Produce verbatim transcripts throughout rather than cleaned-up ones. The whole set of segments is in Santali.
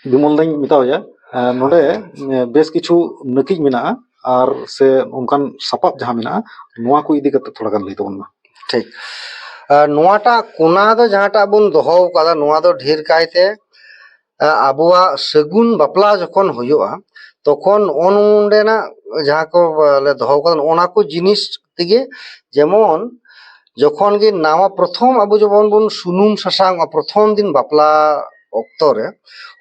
ᱵᱤᱢᱚᱞ ᱫᱟᱧ ᱢᱮᱛᱟᱣᱟᱭᱟ, ᱮ, ᱱᱚᱰᱮ, ᱮ, ᱵᱮᱥ ᱠᱤᱪᱷᱩ ᱱᱟᱹᱠᱤᱡ ᱢᱮᱱᱟᱜᱼᱟ ᱟᱨ ᱥᱮ ᱚᱱᱠᱟᱱ ᱥᱟᱯᱟᱵ ᱡᱟᱦᱟᱸ ᱢᱮᱱᱟᱜᱼᱟ, ᱱᱚᱣᱟ ᱠᱚ ᱤᱫᱤ ᱠᱟᱛᱮ ᱛᱷᱚᱲᱟ ᱜᱟᱱ ᱞᱟᱹᱭ ᱛᱟᱵᱚᱱ ᱢᱮ᱾ ᱴᱷᱤᱠ᱾ ᱟᱨ ᱱᱚᱣᱟᱴᱟᱜ ᱠᱚᱱᱟ ᱫᱚ ᱡᱟᱦᱟᱸᱴᱟᱜ ᱵᱚᱱ ᱫᱚᱦᱚ ᱟᱠᱟᱫᱟ, ᱱᱚᱣᱟ ᱫᱚ ᱰᱷᱮᱨ ᱠᱟᱭᱛᱮ, ᱟ, ᱟᱵᱚᱣᱟᱜ ᱥᱟᱹᱜᱩᱱ ᱵᱟᱯᱞᱟ ᱡᱚᱠᱷᱚᱱ ᱦᱩᱭᱩᱜᱼᱟ, ᱛᱚᱠᱷᱚᱱ ᱱᱚᱜᱼᱚ ᱱᱚᱰᱮᱱᱟᱜ ᱡᱟᱦᱟᱸ ᱠᱚ, ᱟ, ᱞᱮ ᱫᱚᱦᱚ ᱟᱠᱟᱫᱟ, ᱱᱚᱜᱼᱚ ᱱᱟ ᱠᱚ ᱡᱤᱱᱤᱥ ᱛᱮᱜᱮ, ᱡᱮᱢᱚᱱ ᱡᱚᱠᱷᱚᱱ ᱜᱮ ᱱᱟᱣᱟ ᱯᱨᱚᱛᱷᱚᱢ ᱟᱵᱚ ᱡᱮᱢᱚᱱ ᱵᱚᱱ ᱥᱩᱱᱩᱢ ᱥᱟᱥᱟᱝᱚᱜᱼᱟ ᱯᱨᱚᱛᱷᱚᱢ ᱫᱤᱱ ᱵᱟᱯᱞᱟ ᱚᱠᱛᱚ ᱨᱮ,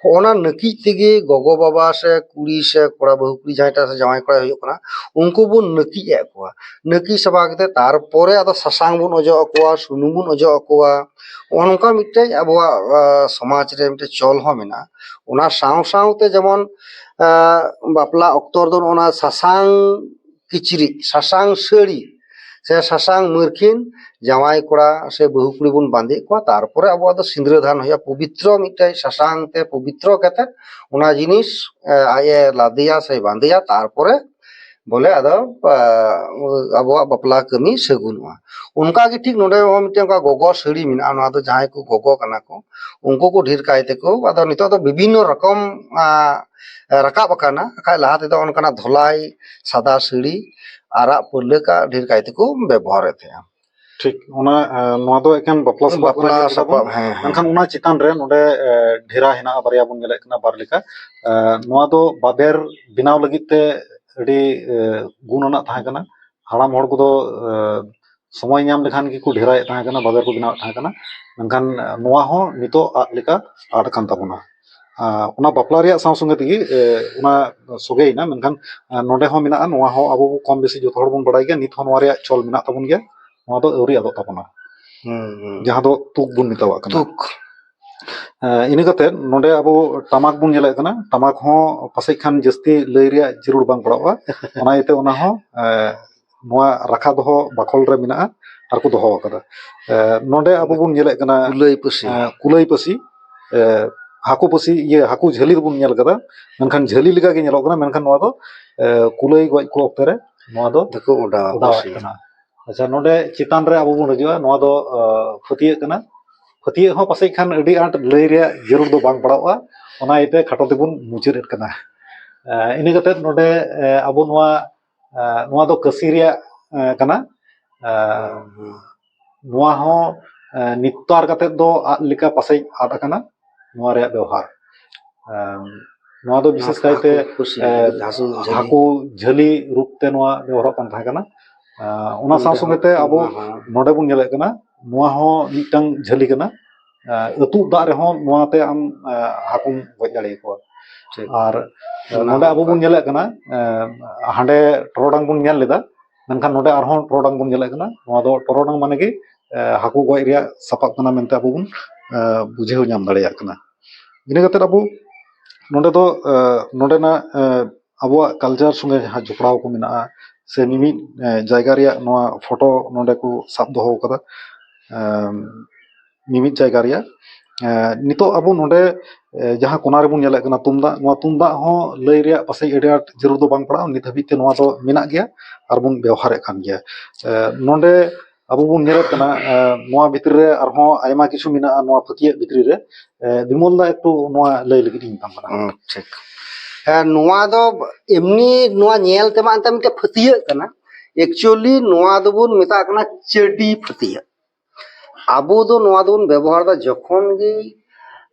ᱚᱱᱟ ᱱᱟᱹᱠᱤᱡ ᱛᱮᱜᱮ ᱜᱚᱜᱚ ᱵᱟᱵᱟ ᱥᱮ ᱠᱩᱲᱤ ᱥᱮ ᱠᱚᱲᱟ, ᱵᱟᱹᱦᱩ ᱠᱩᱲᱤ ᱡᱟᱦᱟᱸᱭᱴᱟᱜ ᱥᱮ ᱡᱟᱶᱟᱭ ᱠᱚᱲᱟᱭ ᱦᱩᱭᱩᱜ ᱠᱟᱱᱟ, ᱩᱱᱠᱩ ᱵᱚᱱ ᱱᱟᱹᱠᱤᱡ ᱮᱫ ᱠᱚᱣᱟ᱾ ᱱᱟᱹᱠᱤᱡ ᱥᱟᱯᱷᱟ ᱠᱟᱛᱮ ᱛᱟᱨᱯᱚᱨᱮ ᱟᱫᱚ ᱥᱟᱥᱟᱝ ᱵᱚᱱ ᱚᱡᱚᱜ ᱟᱠᱚᱣᱟ, ᱥᱩᱱᱩᱢ ᱵᱚᱱ ᱚᱡᱚᱜ ᱟᱠᱚᱣᱟ᱾ ᱱᱚᱜᱼᱚ ᱱᱚᱝᱠᱟ ᱢᱤᱫᱴᱮᱡ ᱟᱵᱚᱣᱟᱜ, ᱟ, ᱥᱚᱢᱟᱡᱽ ᱨᱮ ᱢᱤᱫᱴᱮᱡ ᱪᱚᱞ ᱦᱚᱸ ᱢᱮᱱᱟᱜᱼᱟ᱾ ᱚᱱᱟ ᱥᱟᱶ ᱥᱟᱶᱛᱮ ᱡᱮᱢᱚᱱ, ᱟ, ᱵᱟᱯᱞᱟ ᱚᱠᱛᱚ ᱨᱮᱫᱚ ᱚᱱᱟ ᱥᱟᱥᱟᱝ ᱠᱤᱪᱨᱤᱡ, ᱥᱟᱥᱟᱝ ᱥᱟᱹᱲᱤ ᱥᱮ ᱥᱟᱥᱟᱝ ᱢᱟᱹᱨᱠᱷᱤᱱ ᱡᱟᱶᱟᱭ ᱠᱚᱲᱟ ᱥᱮ ᱵᱟᱹᱦᱩ ᱠᱩᱲᱤ ᱵᱚᱱ ᱵᱟᱸᱫᱮ ᱠᱚᱣᱟ᱾ ᱛᱟᱨᱯᱚᱨᱮ ᱟᱵᱚᱣᱟᱜ ᱫᱚ ᱥᱤᱸᱫᱽᱨᱟᱹ ᱫᱟᱱ ᱦᱩᱭᱩᱜᱼᱟ, ᱯᱚᱵᱤᱛᱨᱚ ᱢᱤᱫᱴᱮᱡ ᱥᱟᱥᱟᱝ ᱛᱮ ᱯᱚᱵᱤᱛᱨᱚ ᱠᱟᱛᱮ ᱚᱱᱟ ᱡᱤᱱᱤᱥ, ᱮ, ᱟᱡ ᱮ ᱞᱟᱫᱮᱭᱟ ᱥᱮ ᱵᱟᱸᱫᱮᱭᱟ, ᱛᱟᱨᱯᱚᱨᱮ ᱵᱚᱞᱮ ᱟᱫᱚ, ᱟ, ᱟᱵᱚᱣᱟᱜ ᱵᱟᱯᱞᱟ ᱠᱟᱹᱢᱤ ᱥᱟᱹᱜᱩᱱᱚᱜᱼᱟ᱾ ᱚᱱᱠᱟ ᱜᱮ ᱴᱷᱤᱠ ᱱᱚᱰᱮ ᱦᱚᱸ ᱢᱤᱫᱴᱮᱱ ᱚᱱᱠᱟ ᱜᱚᱜᱚ ᱥᱟᱹᱲᱤ ᱢᱮᱱᱟᱜᱼᱟ᱾ ᱱᱚᱣᱟ ᱫᱚ ᱡᱟᱦᱟᱸᱭ ᱠᱚ ᱜᱚᱜᱚ ᱠᱟᱱᱟ ᱠᱚ, ᱩᱱᱠᱩ ᱠᱚ ᱰᱷᱮᱨ ᱠᱟᱭ ᱛᱮᱠᱚ, ᱟᱫᱚ ᱱᱤᱛᱚᱜ ᱫᱚ ᱵᱤᱵᱷᱤᱱᱱᱚ ᱨᱚᱠᱚᱢ, ᱟ, ᱨᱟᱠᱟᱵ ᱟᱠᱟᱱᱟ᱾ ᱵᱟᱠᱷᱟᱡ ᱞᱟᱦᱟ ᱛᱮᱫᱚ ᱚᱱᱠᱟᱱᱟᱜ ᱫᱷᱚᱞᱟᱭ ᱥᱟᱫᱟ ᱥᱟᱹᱲᱤ, ᱟᱨᱟᱜ ᱯᱟᱹᱲᱞᱟᱹᱠᱟᱜ ᱰᱷᱮᱨ ᱠᱟᱭ ᱛᱮᱠᱚ ᱵᱮᱵᱚᱦᱟᱨᱮᱫ ᱛᱟᱦᱮᱸᱜᱼᱟ᱾ ᱴᱷᱤᱠ, ᱚᱱᱟ, ᱮ, ᱱᱚᱣᱟ ᱫᱚ ᱮᱠᱮᱱ ᱵᱟᱯᱞᱟ ᱥᱟᱯᱟᱵ ᱵᱟᱯᱞᱟ ᱠᱟᱱᱟ ᱥᱟᱯᱟᱵ, ᱛᱟᱵᱚᱱ᱾ ᱦᱮᱸ, ᱦᱮᱸ᱾ ᱢᱮᱱᱠᱷᱟᱱ ᱚᱱᱟ ᱪᱮᱛᱟᱱ ᱨᱮ ᱱᱚᱰᱮ, ᱮ, ᱰᱷᱮᱨᱟ ᱦᱮᱱᱟᱜᱼᱟ, ᱵᱟᱨᱭᱟ ᱵᱚᱱ ᱧᱮᱞᱮᱫ ᱠᱟᱱᱟ, ᱵᱟᱨ ᱞᱮᱠᱟ᱾ ᱮ, ᱱᱚᱣᱟ ᱫᱚ ᱵᱟᱵᱮᱨ ᱵᱮᱱᱟᱣ ᱞᱟᱹᱜᱤᱫ ᱛᱮ ᱟᱹᱰᱤ, ᱮ, ᱜᱩᱱ ᱟᱱᱟᱜ ᱛᱟᱦᱮᱸ ᱠᱟᱱᱟ᱾ ᱦᱟᱲᱟᱢ ᱦᱚᱲ ᱠᱚᱫᱚ, ᱮ, ᱥᱚᱢᱚᱭ ᱧᱟᱢ ᱞᱮᱠᱷᱟᱱ ᱜᱮᱠᱚ ᱰᱷᱮᱨᱟᱭᱮᱫ ᱛᱟᱦᱮᱸ ᱠᱟᱱᱟ, ᱵᱟᱵᱮᱨ ᱠᱚ ᱵᱮᱱᱟᱣᱮᱫ ᱛᱟᱦᱮᱸ ᱠᱟᱱᱟ᱾ ᱢᱮᱱᱠᱷᱟᱱ, ᱮ, ᱱᱚᱣᱟ ᱦᱚᱸ ᱱᱤᱛᱚᱜ ᱟᱫ ᱞᱮᱠᱟ ᱟᱫ ᱟᱠᱟᱱ ᱛᱟᱵᱚᱱᱟ᱾ ᱟ, ᱚᱱᱟ ᱵᱟᱯᱞᱟ ᱨᱮᱭᱟᱜ ᱥᱟᱶ ᱥᱚᱸᱜᱮ ᱛᱮᱜᱮ, ᱮ, ᱚᱱᱟ ᱥᱚᱜᱮᱭᱮᱱᱟ, ᱢᱮᱱᱠᱷᱟᱱ, ᱟ, ᱱᱚᱰᱮ ᱦᱚᱸ ᱢᱮᱱᱟᱜᱼᱟ᱾ ᱱᱚᱣᱟ ᱦᱚᱸ ᱟᱵᱚ ᱠᱚᱢ ᱵᱮᱥᱤ ᱡᱚᱛᱚ ᱦᱚᱲ ᱵᱚᱱ ᱵᱟᱲᱟᱭ ᱜᱮᱭᱟ, ᱱᱤᱛ ᱦᱚᱸ ᱱᱚᱣᱟ ᱨᱮᱭᱟᱜ ᱪᱚᱞ ᱢᱮᱱᱟᱜ ᱛᱟᱵᱚᱱ ᱜᱮᱭᱟ᱾ ᱱᱚᱣᱟ ᱫᱚ ᱟᱹᱣᱨᱤ ᱟᱫᱚᱜ ᱛᱟᱵᱚᱱᱟ, ᱦᱩᱸ, ᱦᱩᱸ᱾ ᱡᱟᱦᱟᱸ ᱫᱚ ᱛᱩᱠ ᱵᱚᱱ ᱢᱮᱛᱟᱣᱟᱜ ᱠᱟᱱᱟ᱾ ᱛᱩᱠ᱾ ᱮ, ᱤᱱᱟᱹ ᱠᱟᱛᱮ ᱱᱚᱰᱮ ᱟᱵᱚ ᱴᱟᱢᱟᱠ ᱵᱚᱱ ᱧᱮᱞᱮᱫ ᱠᱟᱱᱟ᱾ ᱴᱟᱢᱟᱠ ᱦᱚᱸ ᱯᱟᱥᱮᱡ ᱠᱷᱟᱱ ᱡᱟᱹᱥᱛᱤ ᱞᱟᱹᱭ ᱨᱮᱭᱟᱜ ᱡᱟᱹᱨᱩᱲ ᱵᱟᱝ ᱯᱟᱲᱟᱜᱼᱟ, ᱚᱱᱟ ᱤᱭᱟᱹᱛᱮ ᱚᱱᱟ ᱦᱚᱸ, ᱮ, ᱱᱚᱣᱟ ᱨᱟᱠᱷᱟ ᱫᱚᱦᱚ ᱵᱟᱠᱷᱚᱞ ᱨᱮ ᱢᱮᱱᱟᱜᱼᱟ ᱟᱨ ᱠᱚ ᱫᱚᱦᱚ ᱟᱠᱟᱫᱟ᱾ ᱮ, ᱱᱚᱰᱮ ᱟᱵᱚ ᱵᱚᱱ ᱧᱮᱞᱮᱫ ᱠᱟᱱᱟ, ᱠᱩᱞᱟᱹᱭ ᱯᱟᱹᱥᱤ᱾ ᱮ, ᱠᱩᱞᱟᱹᱭ ᱯᱟᱹᱥᱤ, ᱮ, ᱦᱟᱹᱠᱩ ᱯᱟᱹᱥᱤ, ᱤᱭᱟᱹ, ᱦᱟᱹᱠᱩ ᱡᱷᱟᱹᱞᱤ ᱫᱚᱵᱚᱱ ᱧᱮᱞ ᱠᱟᱫᱟ, ᱢᱮᱱᱠᱷᱟᱱ ᱡᱷᱟᱹᱞᱤ ᱞᱮᱠᱟ ᱜᱮ ᱧᱮᱞᱚᱜ ᱠᱟᱱᱟ, ᱢᱮᱱᱠᱷᱟᱱ ᱱᱚᱣᱟ ᱫᱚ, ᱮ, ᱠᱩᱞᱟᱹᱭ ᱜᱚᱡ ᱠᱚ ᱚᱠᱛᱮ ᱨᱮ ᱱᱚᱣᱟ ᱫᱚ ᱫᱚᱠᱚ ᱚᱰᱟᱣᱟ ᱚᱰᱟᱣᱮᱫ ᱯᱟᱹᱥᱤ᱾ ᱠᱟᱱᱟ᱾ ᱟᱪᱪᱷᱟ, ᱱᱚᱰᱮ ᱪᱮᱛᱟᱱ ᱨᱮ ᱟᱵᱚ ᱵᱚᱱ ᱦᱤᱡᱩᱜᱼᱟ, ᱱᱚᱣᱟ ᱫᱚ, ᱮ, ᱯᱷᱟᱹᱛᱭᱟᱹᱜ ᱠᱟᱱᱟ᱾ ᱯᱷᱟᱹᱛᱭᱟᱹᱜ ᱦᱚᱸ ᱯᱟᱥᱮᱡ ᱠᱷᱟᱱ ᱟᱹᱰᱤ ᱟᱸᱴ ᱞᱟᱹᱭ ᱨᱮᱭᱟᱜ ᱡᱟᱹᱨᱩᱲ ᱫᱚ ᱵᱟᱝ ᱯᱟᱲᱟᱜᱼᱟ᱾ ᱚᱱᱟ ᱤᱭᱟᱹᱛᱮ ᱠᱷᱟᱴᱚ ᱛᱮᱵᱚᱱ ᱢᱩᱪᱟᱹᱫ ᱮᱫ ᱠᱟᱱᱟ᱾ ᱮ, ᱤᱱᱟᱹ ᱠᱟᱛᱮ ᱱᱚᱰᱮ, ᱮ, ᱟᱵᱚ ᱱᱚᱣᱟ, ᱮ, ᱱᱚᱣᱟ ᱫᱚ ᱠᱟᱹᱥᱤ ᱨᱮᱭᱟᱜ, ᱮ, ᱠᱟᱱᱟ᱾ ᱮ, ᱱᱚᱣᱟ ᱦᱚᱸ, ᱮ, ᱱᱮᱛᱟᱨ ᱠᱟᱛᱮ ᱫᱚ ᱟᱫ ᱞᱮᱠᱟ ᱯᱟᱥᱮᱡ ᱟᱫ ᱟᱠᱟᱱᱟ ᱱᱚᱣᱟ ᱨᱮᱭᱟᱜ ᱵᱮᱣᱦᱟᱨ᱾ ᱮ, ᱱᱚᱣᱟ ᱫᱚ ᱵᱤᱥᱮᱥ ᱠᱟᱭᱛᱮ, ᱦᱟᱹᱠᱩ ᱠᱩᱥᱤ, ᱮ, ᱦᱟᱹᱠᱩ ᱡᱷᱟᱹᱞᱤ᱾ ᱦᱟᱹᱠᱩ ᱡᱷᱟᱹᱞᱤ ᱨᱩᱯ ᱛᱮ ᱱᱚᱣᱟ ᱵᱮᱣᱦᱟᱨᱚᱜ ᱠᱟᱱ ᱛᱟᱦᱮᱸ ᱠᱟᱱᱟ᱾ ᱮ, ᱚᱱᱟ ᱥᱟᱶ ᱱᱚᱰᱮ ᱥᱚᱸᱜᱮ ᱦᱚᱸ, ᱛᱮ ᱟᱵᱚ ᱱᱚᱣᱟ ᱦᱚᱸ᱾ ᱱᱚᱰᱮ ᱵᱚᱱ ᱧᱮᱞᱮᱫ ᱠᱟᱱᱟ, ᱱᱚᱣᱟ ᱦᱚᱸ ᱢᱤᱫᱴᱟᱝ ᱡᱷᱟᱹᱞᱤ ᱠᱟᱱᱟ᱾ ᱮ, ᱟᱹᱛᱩᱜ ᱫᱟᱜ ᱨᱮᱦᱚᱸ ᱱᱚᱣᱟᱛᱮ ᱟᱢ, ᱮ, ᱦᱟᱹᱠᱩᱢ ᱜᱚᱡ ᱫᱟᱲᱮᱭᱟᱠᱚᱣᱟ᱾ ᱴᱷᱤᱠ᱾ ᱟᱨ, ᱮ, ᱚᱱᱟ ᱱᱚᱰᱮ ᱦᱚᱸ ᱟᱵᱚ ᱵᱚᱱ ᱚᱱᱠᱟ᱾ ᱧᱮᱞᱮᱫ ᱠᱟᱱᱟ, ᱮ, ᱦᱟᱸᱰᱮ ᱴᱚᱨᱚᱰᱟᱝ ᱵᱚᱱ ᱧᱮᱞ ᱞᱮᱫᱟ, ᱢᱮᱱᱠᱷᱟᱱ ᱱᱚᱰᱮ ᱟᱨᱦᱚᱸ ᱴᱚᱨᱚᱰᱟᱝ ᱵᱚᱱ ᱧᱮᱞᱮᱫ ᱠᱟᱱᱟ᱾ ᱱᱚᱣᱟ ᱫᱚ ᱴᱚᱨᱚᱰᱟᱝ ᱢᱟᱱᱮ ᱜᱮ, ᱮ, ᱦᱟᱹᱠᱩ ᱜᱚᱡ ᱨᱮᱭᱟᱜ ᱥᱟᱯᱟᱵ ᱠᱟᱱᱟ ᱢᱮᱱᱛᱮ ᱟᱵᱚ ᱵᱚᱱ, ᱮ, ᱵᱩᱡᱷᱟᱹᱣ ᱧᱟᱢ ᱫᱟᱲᱮᱭᱟᱜ ᱠᱟᱱᱟ᱾ ᱤᱱᱟᱹ ᱠᱟᱛᱮᱫ ᱟᱵᱚ ᱱᱚᱰᱮ ᱫᱚ, ᱮ, ᱱᱚᱰᱮᱱᱟᱜ, ᱮ, ᱟᱵᱚᱣᱟᱜ culture ᱥᱚᱸᱜᱮ ᱡᱟᱦᱟᱸ ᱡᱚᱯᱲᱟᱣ ᱠᱚ ᱢᱮᱱᱟᱜᱼᱟ, ᱥᱮ ᱢᱤᱢᱤᱫ, ᱮ, ᱡᱟᱭᱜᱟ ᱨᱮᱭᱟᱜ ᱱᱚᱣᱟ ᱯᱷᱳᱴᱳ ᱱᱚᱰᱮ ᱠᱚ ᱥᱟᱵ ᱫᱚᱦᱚ ᱟᱠᱟᱫᱟ᱾ ᱮᱢ, ᱢᱤᱢᱤᱫ ᱡᱟᱭᱜᱟ ᱨᱮᱭᱟᱜ, ᱮ, ᱱᱤᱛᱚᱜ ᱟᱵᱚ ᱱᱚᱰᱮ, ᱮ, ᱡᱟᱦᱟᱸ ᱠᱚᱱᱟ ᱨᱮᱵᱚᱱ ᱧᱮᱞᱮᱫ ᱠᱟᱱᱟ ᱛᱩᱢᱫᱟᱜ, ᱱᱚᱣᱟ ᱛᱩᱢᱫᱟᱜ ᱦᱚᱸ ᱞᱟᱹᱭ ᱨᱮᱭᱟᱜ ᱯᱟᱥᱮᱡ ᱟᱹᱰᱤ ᱟᱸᱴ ᱡᱟᱹᱨᱩᱲ ᱫᱚ ᱵᱟᱝ ᱯᱟᱲᱟᱜᱼᱟ, ᱱᱤᱛ ᱦᱟᱹᱵᱤᱡ ᱛᱮ ᱱᱚᱣᱟ ᱫᱚ ᱢᱮᱱᱟᱜ ᱜᱮᱭᱟ ᱟᱨ ᱵᱚᱱ ᱵᱮᱣᱦᱟᱨᱮᱫ ᱠᱟᱱ ᱜᱮᱭᱟ᱾ ᱮ, ᱱᱚᱰᱮ ᱟᱵᱚ ᱵᱚᱱ ᱧᱮᱞᱮᱫ ᱠᱟᱱᱟ, ᱮ, ᱱᱚᱣᱟ ᱵᱷᱤᱛᱨᱤ ᱨᱮ ᱟᱨᱦᱚᱸ ᱟᱭᱢᱟ ᱠᱤᱪᱷᱩ ᱢᱮᱱᱟᱜᱼᱟ ᱱᱚᱣᱟ ᱯᱷᱟᱹᱛᱭᱟᱹᱜ ᱵᱷᱤᱛᱨᱤ ᱨᱮ᱾ ᱮ, ᱵᱤᱢᱚᱞ ᱫᱟ, ᱮᱠᱴᱩ ᱱᱚᱣᱟ ᱞᱟᱹᱭ ᱞᱟᱹᱜᱤᱫ ᱤᱧ ᱢᱮᱛᱟᱢ ᱠᱟᱱᱟ᱾ ᱦᱩᱸ, ᱴᱷᱤᱠ᱾ ᱦᱮᱸ, ᱱᱚᱣᱟ ᱫᱚ ᱮᱢᱱᱤ ᱱᱚᱣᱟ ᱧᱮᱞ ᱛᱮᱢᱟ ᱮᱱᱛᱮ ᱢᱤᱫᱴᱮᱱ ᱯᱷᱟᱹᱛᱭᱟᱹᱜ ᱠᱟᱱᱟ, actually ᱱᱚᱣᱟ ᱫᱚᱵᱚᱱ ᱢᱮᱛᱟᱜ ᱠᱟᱱᱟ ᱪᱟᱹᱰᱤ ᱯᱷᱟᱹᱛᱭᱟᱹᱜ᱾ ᱟᱵᱚ ᱫᱚ ᱱᱚᱣᱟ ᱫᱚᱵᱚᱱ ᱵᱮᱵᱚᱦᱟᱨ ᱮᱫᱟ ᱡᱚᱠᱷᱚᱱ ᱜᱮ,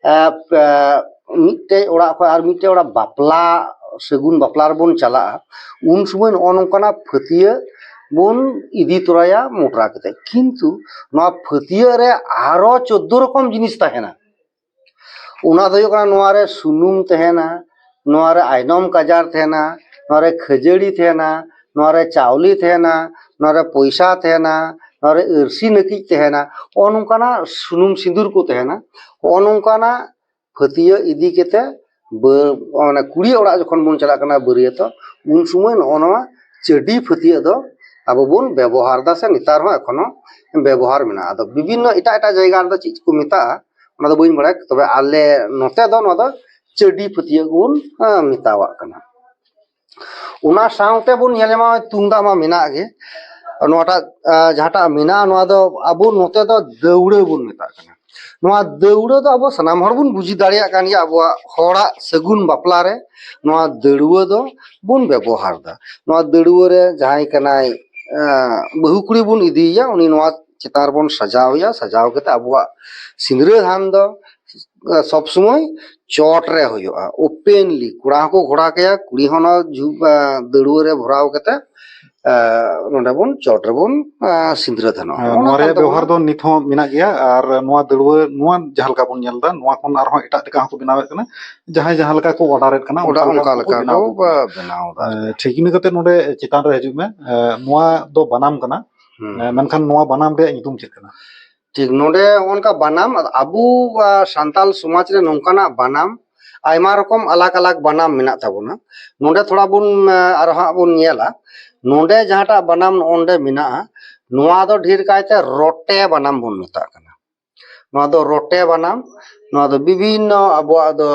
ᱮ, ᱯᱮ-, ᱢᱤᱫᱴᱮᱡ ᱚᱲᱟᱜ ᱠᱷᱚᱱ ᱟᱨ ᱢᱤᱫᱴᱮᱡ ᱚᱲᱟᱜ ᱵᱟᱯᱞᱟ, ᱥᱟᱹᱜᱩᱱ ᱵᱟᱯᱞᱟ ᱨᱮᱵᱚᱱ ᱪᱟᱞᱟᱜᱼᱟ, ᱩᱱ ᱥᱚᱢᱚᱭ ᱱᱚᱜᱼᱚ ᱱᱚᱝᱠᱟᱱᱟᱜ ᱯᱷᱟᱹᱛᱭᱟᱹᱜ ᱵᱚᱱ ᱤᱫᱤ ᱛᱚᱨᱟᱭᱟ ᱢᱚᱴᱨᱟ ᱠᱟᱛᱮ᱾ ᱠᱤᱱᱛᱩ ᱱᱚᱣᱟ ᱯᱷᱟᱹᱛᱭᱟᱹᱜ ᱨᱮ ᱟᱨᱚ ᱪᱳᱫᱫᱳ ᱨᱚᱠᱚᱢ ᱡᱤᱱᱤᱥ ᱛᱟᱦᱮᱱᱟ᱾ ᱚᱱᱟ ᱫᱚ ᱦᱩᱭᱩᱜ ᱠᱟᱱᱟ, ᱱᱚᱣᱟ ᱨᱮ ᱥᱩᱱᱩᱢ ᱛᱟᱦᱮᱱᱟ, ᱱᱚᱣᱟ ᱨᱮ ᱟᱭᱱᱚᱢ ᱠᱟᱡᱟᱨ ᱛᱟᱦᱮᱱᱟ, ᱱᱚᱣᱟ ᱨᱮ ᱠᱷᱟᱹᱡᱟᱹᱲᱤ ᱛᱟᱦᱮᱱᱟ, ᱱᱚᱣᱟ ᱨᱮ ᱪᱟᱣᱞᱮ ᱛᱟᱦᱮᱱᱟ, ᱱᱚᱣᱟ ᱨᱮ ᱯᱚᱭᱥᱟ ᱛᱟᱦᱮᱱᱟ, ᱱᱚᱣᱟ ᱨᱮ ᱟᱹᱨᱥᱤ ᱱᱟᱹᱠᱤᱡ ᱛᱟᱦᱮᱱᱟ, ᱱᱚᱜᱼᱚ ᱱᱚᱝᱠᱟᱱᱟᱜ ᱥᱩᱱᱩᱢ ᱥᱤᱸᱫᱩᱨ ᱠᱚ ᱛᱟᱦᱮᱱᱟ᱾ ᱱᱚᱜᱼᱚ ᱱᱚᱝᱠᱟᱱᱟᱜ ᱯᱷᱟᱹᱛᱭᱟᱹᱜ ᱤᱫᱤ ᱠᱟᱛᱮ ᱵᱟᱹ-, ᱢᱟᱱᱮ ᱠᱩᱲᱤ ᱚᱲᱟᱜ ᱡᱚᱠᱷᱚᱱ ᱵᱚᱱ ᱪᱟᱞᱟᱜ ᱠᱟᱱᱟ ᱵᱟᱹᱨᱭᱟᱹᱛᱚᱜ, ᱩᱱ ᱥᱚᱢᱚᱭ ᱱᱚᱜᱼᱚ ᱱᱚᱣᱟ ᱪᱟᱹᱰᱤ ᱯᱷᱟᱹᱛᱭᱟᱹᱜ ᱫᱚ ᱟᱵᱚ ᱵᱚᱱ ᱵᱮᱵᱚᱦᱟᱨ ᱫᱟ, ᱥᱮ ᱱᱮᱛᱟᱨ ᱦᱚᱸ ᱮᱠᱷᱚᱱᱳ ᱵᱮᱵᱚᱦᱟᱨ ᱢᱮᱱᱟᱜᱼᱟ᱾ ᱟᱫᱚ ᱵᱤᱵᱷᱤᱱᱱᱚ ᱮᱴᱟᱜ ᱮᱴᱟᱜ ᱡᱟᱭᱜᱟ ᱨᱮᱫᱚ ᱪᱮᱫ ᱠᱚ ᱢᱮᱛᱟᱜᱼᱟ, ᱚᱱᱟ ᱫᱚ ᱵᱟᱹᱧ ᱵᱟᱲᱟᱭᱟ, ᱛᱚᱵᱮ ᱟᱞᱮ ᱱᱚᱛᱮ ᱫᱚ ᱱᱚᱣᱟ ᱫᱚ ᱪᱟᱹᱰᱤ ᱯᱷᱟᱹᱛᱭᱟᱹᱜ ᱵᱚᱱ, ᱮᱸ, ᱢᱮᱛᱟᱣᱟᱜ ᱠᱟᱱᱟ᱾ ᱚᱱᱟ ᱥᱟᱶᱛᱮ ᱵᱚᱱ ᱧᱮᱞ ᱧᱟᱢᱟ ᱛᱩᱢᱫᱟᱜ ᱢᱟ ᱢᱮᱱᱟᱜ ᱜᱮ, ᱱᱚᱣᱟᱴᱟᱜ, ᱮᱸ, ᱡᱟᱦᱟᱸᱴᱟᱜ ᱢᱮᱱᱟᱜᱼᱟ, ᱱᱚᱣᱟ ᱫᱚ ᱟᱵᱚ ᱱᱚᱛᱮ ᱫᱚ ᱫᱟᱹᱣᱲᱟᱹ ᱵᱚᱱ ᱢᱮᱛᱟᱜ ᱠᱟᱱᱟ᱾ ᱱᱚᱣᱟ ᱫᱟᱹᱣᱲᱟᱹ ᱫᱚ ᱟᱵᱚ ᱥᱟᱱᱟᱢ ᱦᱚᱲ ᱵᱚᱱ ᱵᱩᱡᱽ ᱫᱟᱲᱮᱭᱟᱜ ᱠᱟᱱ ᱜᱮᱭᱟ, ᱟᱵᱚᱣᱟᱜ ᱦᱚᱲᱟᱜ ᱥᱟᱹᱜᱩᱱ ᱵᱟᱯᱞᱟ ᱨᱮ ᱱᱚᱣᱟ ᱫᱟᱹᱣᱲᱟᱹ ᱫᱚ ᱵᱚᱱ ᱵᱮᱵᱚᱦᱟᱨ ᱮᱫᱟ᱾ ᱱᱚᱣᱟ ᱫᱟᱹᱣᱲᱟᱹ ᱨᱮ ᱡᱟᱦᱟᱸᱭ ᱠᱟᱱᱟᱭ, ᱮᱸ, ᱵᱟᱹᱦᱩ ᱠᱩᱲᱤ ᱵᱚᱱ ᱤᱫᱤᱭᱮᱭᱟ, ᱩᱱᱤ ᱱᱚᱣᱟ ᱪᱮᱛᱟᱱ ᱨᱮᱵᱚᱱ ᱥᱟᱡᱟᱣ ᱮᱭᱟ᱾ ᱥᱟᱡᱟᱣ ᱠᱟᱛᱮ ᱟᱵᱚᱣᱟᱜ ᱥᱤᱸᱫᱽᱨᱟᱹ ᱫᱟᱱ ᱫᱚ, ᱮᱸ, ᱥᱚᱵ ᱥᱚᱢᱚᱭ ᱪᱚᱴ ᱨᱮ ᱦᱩᱭᱩᱜᱼᱟ, openly᱾ ᱠᱚᱲᱟ ᱦᱚᱸᱠᱚ ᱜᱷᱚᱲᱟ ᱠᱟᱭᱟ, ᱠᱩᱲᱤ ᱦᱚᱸ ᱱᱚᱣᱟ ᱡᱷᱩ-, ᱮᱸ, ᱫᱟᱹᱣᱲᱟᱹ ᱨᱮ ᱵᱷᱚᱨᱟᱣ ᱠᱟᱛᱮ, ᱮᱸ, ᱱᱚᱰᱮ ᱵᱚᱱ ᱪᱚᱴ ᱨᱮᱵᱚᱱ, ᱮᱸ, ᱥᱤᱸᱫᱽᱨᱟᱹ ᱫᱟᱱᱚᱜᱼᱟ᱾ ᱦᱮᱸ, ᱱᱚᱜᱼᱚ ᱱᱚᱣᱟ ᱱᱚᱝᱠᱟᱱ ᱨᱮᱭᱟᱜ ᱛᱟᱵᱚᱱᱟ᱾ ᱵᱮᱣᱦᱟᱨ ᱫᱚ ᱱᱤᱛ ᱦᱚᱸ ᱢᱮᱱᱟᱜ ᱜᱮᱭᱟ᱾ ᱟᱨ ᱱᱚᱣᱟ ᱫᱟᱹᱲᱣᱟᱹ, ᱱᱚᱣᱟ ᱡᱟᱦᱟᱸ ᱞᱮᱠᱟ ᱵᱚᱱ ᱧᱮᱞ ᱮᱫᱟ, ᱱᱚᱣᱟ ᱠᱷᱚᱱ ᱟᱨᱦᱚᱸ ᱮᱴᱟᱜ ᱞᱮᱠᱟ ᱦᱚᱸᱠᱚ ᱵᱮᱱᱟᱣᱮᱫ ᱠᱟᱱᱟ, ᱡᱟᱦᱟᱸᱭ ᱡᱟᱦᱟᱸ ᱞᱮᱠᱟ ᱠᱚ ᱚᱰᱟᱨᱮᱫ ᱠᱟᱱᱟ, ᱚᱱᱟ ᱚᱱᱠᱟ ᱚᱱᱠᱟ ᱠᱚ ᱞᱮᱠᱟ ᱵᱮᱱᱟᱣ ᱠᱚ ᱟᱠᱚ ᱠᱟᱱᱟ᱾ ᱵᱮᱱᱟᱣ ᱮᱫᱟ ᱟᱨᱠᱤ᱾ ᱮᱸ, ᱴᱷᱤᱠ, ᱤᱱᱟᱹ ᱠᱟᱛᱮ ᱱᱚᱰᱮ ᱪᱮᱛᱟᱱ ᱨᱮ ᱦᱤᱡᱩᱜ ᱢᱮ᱾ ᱮᱸ, ᱱᱚᱣᱟ ᱫᱚ ᱵᱟᱱᱟᱢ ᱠᱟᱱᱟ᱾ ᱦᱩᱸ᱾ ᱮᱸ, ᱢᱮᱱᱠᱷᱟᱱ ᱱᱚᱣᱟ ᱵᱟᱱᱟᱢ ᱨᱮᱭᱟᱜ ᱧᱩᱛᱩᱢ ᱪᱮᱫ ᱠᱟᱱᱟ? ᱴᱷᱤᱠ, ᱱᱚᱰᱮ ᱚᱱᱠᱟ ᱵᱟᱱᱟᱢ, ᱟᱵᱚ, ᱟ, ᱥᱟᱱᱛᱟᱞ ᱥᱚᱢᱟᱡᱽ ᱨᱮ ᱱᱚᱝᱠᱟᱱᱟᱜ ᱵᱟᱱᱟᱢ ᱟᱭᱢᱟ ᱨᱚᱠᱚᱢ ᱟᱞᱟᱜᱽ ᱟᱞᱟᱜᱽ ᱵᱟᱱᱟᱢ ᱢᱮᱱᱟᱜ ᱛᱟᱵᱚᱱᱟ᱾ ᱱᱚᱰᱮ ᱛᱷᱚᱲᱟ ᱵᱚᱱ, ᱟ, ᱟᱨᱦᱚᱸ ᱦᱟᱸᱜ ᱵᱚᱱ ᱧᱮᱞᱟ, ᱱᱚᱰᱮ ᱡᱟᱦᱟᱸᱴᱟᱜ ᱵᱟᱱᱟᱢ ᱱᱚᱜᱼᱚ ᱱᱚᱰᱮ ᱢᱮᱱᱟᱜᱼᱟ, ᱱᱚᱣᱟ ᱫᱚ ᱰᱷᱮᱨ ᱠᱟᱭᱛᱮ ᱨᱚᱴᱮ ᱵᱟᱱᱟᱢ ᱵᱚᱱ ᱢᱮᱛᱟᱜ ᱠᱟᱱᱟ᱾ ᱱᱚᱣᱟ ᱫᱚ ᱨᱚᱴᱮ ᱵᱟᱱᱟᱢ, ᱱᱚᱣᱟ ᱫᱚ ᱵᱤᱵᱷᱤᱱᱱᱚ ᱟᱵᱚᱣᱟᱜ ᱫᱚ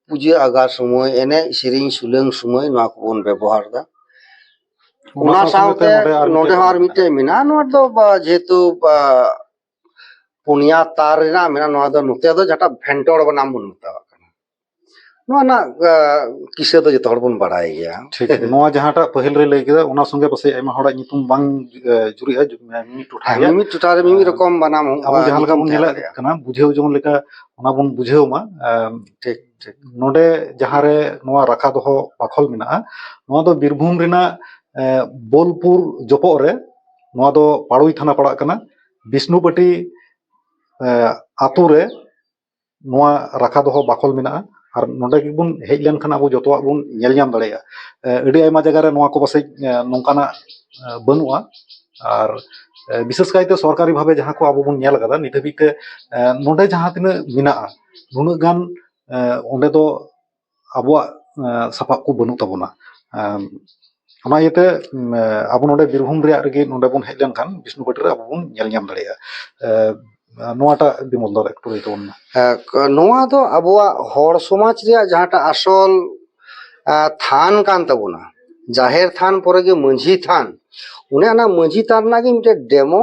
ᱯᱩᱡᱟᱹ ᱟᱜᱟ ᱥᱚᱢᱚᱭ, ᱮᱱᱮᱡ ᱥᱮᱨᱮᱧ ᱥᱩᱞᱟᱹᱝ ᱥᱚᱢᱚᱭ ᱱᱚᱣᱟ ᱠᱚᱵᱚᱱ ᱵᱮᱵᱚᱦᱟᱨ ᱮᱫᱟ᱾ ᱚᱱᱟ ᱚᱱᱟ ᱥᱟᱶ ᱥᱟᱶᱛᱮ ᱥᱟᱶᱛᱮ ᱱᱚᱰᱮ ᱟᱨ ᱱᱚᱰᱮ ᱢᱤᱫᱴᱮᱱ ᱦᱚᱸ ᱟᱨ ᱢᱮᱱᱟᱜᱼᱟ᱾ ᱢᱤᱫᱴᱮᱱ ᱢᱮᱱᱟᱜᱼᱟ, ᱱᱚᱣᱟ ᱫᱚ ᱵᱟ-, ᱡᱮᱦᱮᱛᱩ, ᱵᱟ-, ᱯᱩᱱᱭᱟ ᱛᱟᱨ ᱨᱮᱱᱟᱜ ᱢᱮᱱᱟᱜᱼᱟ, ᱱᱚᱣᱟ ᱫᱚ ᱱᱚᱛᱮ ᱫᱚ ᱡᱟᱦᱟᱸᱴᱟᱜ ᱵᱷᱮᱱᱴᱚᱲ ᱵᱟᱱᱟᱢ ᱵᱚᱱ ᱢᱮᱛᱟᱣᱟᱜ ᱠᱟᱱᱟ᱾ ᱱᱚᱣᱟ ᱨᱮᱱᱟᱜ, ᱟ, ᱠᱤᱥᱟᱹ ᱫᱚ ᱡᱚᱛᱚ ᱦᱚᱲ ᱵᱚᱱ ᱵᱟᱲᱟᱭ ᱜᱮᱭᱟ᱾ ᱴᱷᱤᱠ, ᱱᱚᱣᱟ ᱡᱟᱦᱟᱸᱴᱟᱜ ᱯᱟᱹᱦᱤᱞ ᱨᱮ ᱞᱟᱹᱭ ᱠᱮᱫᱟ, ᱚᱱᱟ ᱥᱚᱸᱜᱮ ᱯᱟᱥᱮᱡ ᱟᱭᱢᱟ ᱦᱚᱲᱟᱜ ᱧᱩᱛᱩᱢ ᱵᱟᱝ, ᱮ, ᱡᱩᱨᱤᱜᱼᱟ, ᱡᱩ-, ᱢᱤᱢᱤᱫ ᱴᱚᱴᱷᱟ ᱦᱮᱸ, ᱨᱮᱭᱟᱜ᱾ ᱢᱤᱢᱤᱫ ᱴᱚᱴᱷᱟ ᱨᱮ ᱢᱤᱢᱤᱫ ᱨᱚᱠᱚᱢ ᱵᱟᱱᱟᱢ ᱦᱚᱸ, ᱟᱵᱚ ᱟ, ᱡᱟᱦᱟᱸ ᱞᱮᱠᱟ ᱧᱩᱛᱩᱢ ᱵᱚᱱ ᱛᱟᱦᱮᱸ ᱧᱮᱞᱮᱫ ᱫᱟᱲᱮᱭᱟᱜᱼᱟ᱾ ᱠᱟᱱᱟ, ᱵᱩᱡᱷᱟᱹᱣ ᱡᱚᱝ ᱞᱮᱠᱟ ᱚᱱᱟ ᱵᱚᱱ ᱵᱩᱡᱷᱟᱹᱣ ᱢᱟ᱾ ᱮ, ᱴᱷᱤᱠ, ᱴᱷᱤᱠ᱾ ᱱᱚᱰᱮ ᱡᱟᱦᱟᱸ ᱨᱮ ᱱᱚᱣᱟ ᱨᱟᱠᱷᱟ ᱫᱚᱦᱚ ᱵᱟᱠᱷᱳᱞ ᱢᱮᱱᱟᱜᱼᱟ, ᱱᱚᱣᱟ ᱫᱚ ᱵᱤᱨᱵᱷᱩᱢ ᱨᱮᱱᱟᱜ, ᱮ, ᱵᱳᱞᱯᱩᱨ ᱡᱚᱯᱚᱜ ᱨᱮ, ᱱᱚᱣᱟ ᱫᱚ ᱯᱟᱲᱩᱭ ᱛᱷᱟᱱᱟ ᱯᱟᱲᱟᱜ ᱠᱟᱱᱟ᱾ ᱵᱤᱥᱱᱩᱯᱟᱴᱤ, ᱮ, ᱟᱛᱳ ᱨᱮ ᱱᱚᱣᱟ ᱨᱟᱠᱷᱟ ᱫᱚᱦᱚ ᱵᱟᱠᱷᱳᱞ ᱢᱮᱱᱟᱜᱼᱟ᱾ ᱟᱨ ᱱᱚᱰᱮ ᱜᱮᱵᱚᱱ ᱦᱮᱡ ᱞᱮᱱᱠᱷᱟᱱ ᱟᱵᱚ ᱡᱚᱛᱚᱣᱟᱜ ᱵᱚᱱ ᱧᱮᱞ ᱧᱟᱢ ᱫᱟᱲᱮᱭᱟᱜᱼᱟ᱾ ᱮ, ᱟᱹᱰᱤ ᱟᱭᱢᱟ ᱡᱟᱭᱜᱟ ᱨᱮ ᱱᱚᱣᱟ ᱠᱚ ᱯᱟᱥᱮᱡ, ᱮ, ᱱᱚᱝᱠᱟᱱᱟᱜ, ᱮ, ᱵᱟᱹᱱᱩᱜᱼᱟ᱾ ᱟᱨ, ᱮ, ᱵᱤᱥᱮᱥ ᱠᱟᱭᱛᱮ ᱥᱚᱨᱠᱟᱨᱤ ᱵᱷᱟᱵᱮ ᱡᱟᱦᱟᱸ ᱠᱚ ᱟᱵᱚ ᱵᱚᱱ ᱧᱮᱞ ᱟᱠᱟᱫᱟ ᱱᱤᱛ ᱦᱟᱹᱵᱤᱡ ᱛᱮ, ᱮ, ᱱᱚᱰᱮ ᱡᱟᱦᱟᱸ ᱛᱤᱱᱟᱹᱜ ᱢᱮᱱᱟᱜᱼᱟ, ᱱᱩᱱᱟᱹᱜ ᱜᱟᱱ, ᱮ, ᱚᱸᱰᱮ ᱫᱚ ᱟᱵᱚᱣᱟᱜ, ᱮ, ᱥᱟᱯᱟᱵ ᱠᱚ ᱵᱟᱹᱱᱩᱜ ᱛᱟᱵᱚᱱᱟ᱾ ᱮ, ᱚᱱᱟ ᱤᱭᱟᱹᱛᱮ, ᱮ, ᱟᱵᱚ ᱱᱚᱰᱮ ᱵᱤᱨᱵᱷᱩᱢ ᱨᱮᱭᱟᱜ ᱨᱮᱜᱮ ᱱᱚᱰᱮ ᱵᱚᱱ ᱦᱮᱡ ᱞᱮᱱᱠᱷᱟᱱ ᱵᱤᱥᱱᱩᱯᱟᱴᱤ ᱨᱮ ᱟᱵᱚ ᱵᱚᱱ ᱧᱮᱞ ᱧᱟᱢ ᱫᱟᱲᱮᱭᱟᱜᱼᱟ᱾ ᱮ, ᱱᱚᱣᱟᱴᱟᱜ ᱵᱤᱢᱚᱞ ᱫᱟ ᱮᱠᱴᱩ ᱞᱟᱹᱭ ᱛᱟᱵᱚᱱ ᱢᱮ᱾ ᱦᱮᱸ, ᱠ-, ᱱᱚᱣᱟ ᱫᱚ ᱟᱵᱚᱣᱟᱜ ᱦᱚᱲ ᱥᱚᱢᱟᱡᱽ ᱨᱮᱭᱟᱜ ᱡᱟᱦᱟᱸᱴᱟᱜ ᱟᱥᱚᱞ, ᱟ, ᱛᱷᱟᱱ ᱠᱟᱱ ᱛᱟᱵᱚᱱᱟ, ᱡᱟᱦᱮᱨ ᱛᱷᱟᱱ ᱯᱚᱨᱮ ᱜᱮ ᱢᱟᱹᱡᱷᱤ ᱛᱷᱟᱱ, ᱚᱱᱮ ᱚᱱᱟ ᱢᱟᱹᱡᱷᱤ ᱛᱷᱟᱱ ᱨᱮᱱᱟᱜ ᱜᱮ ᱢᱤᱫᱴᱮᱱ ᱰᱮᱢᱳ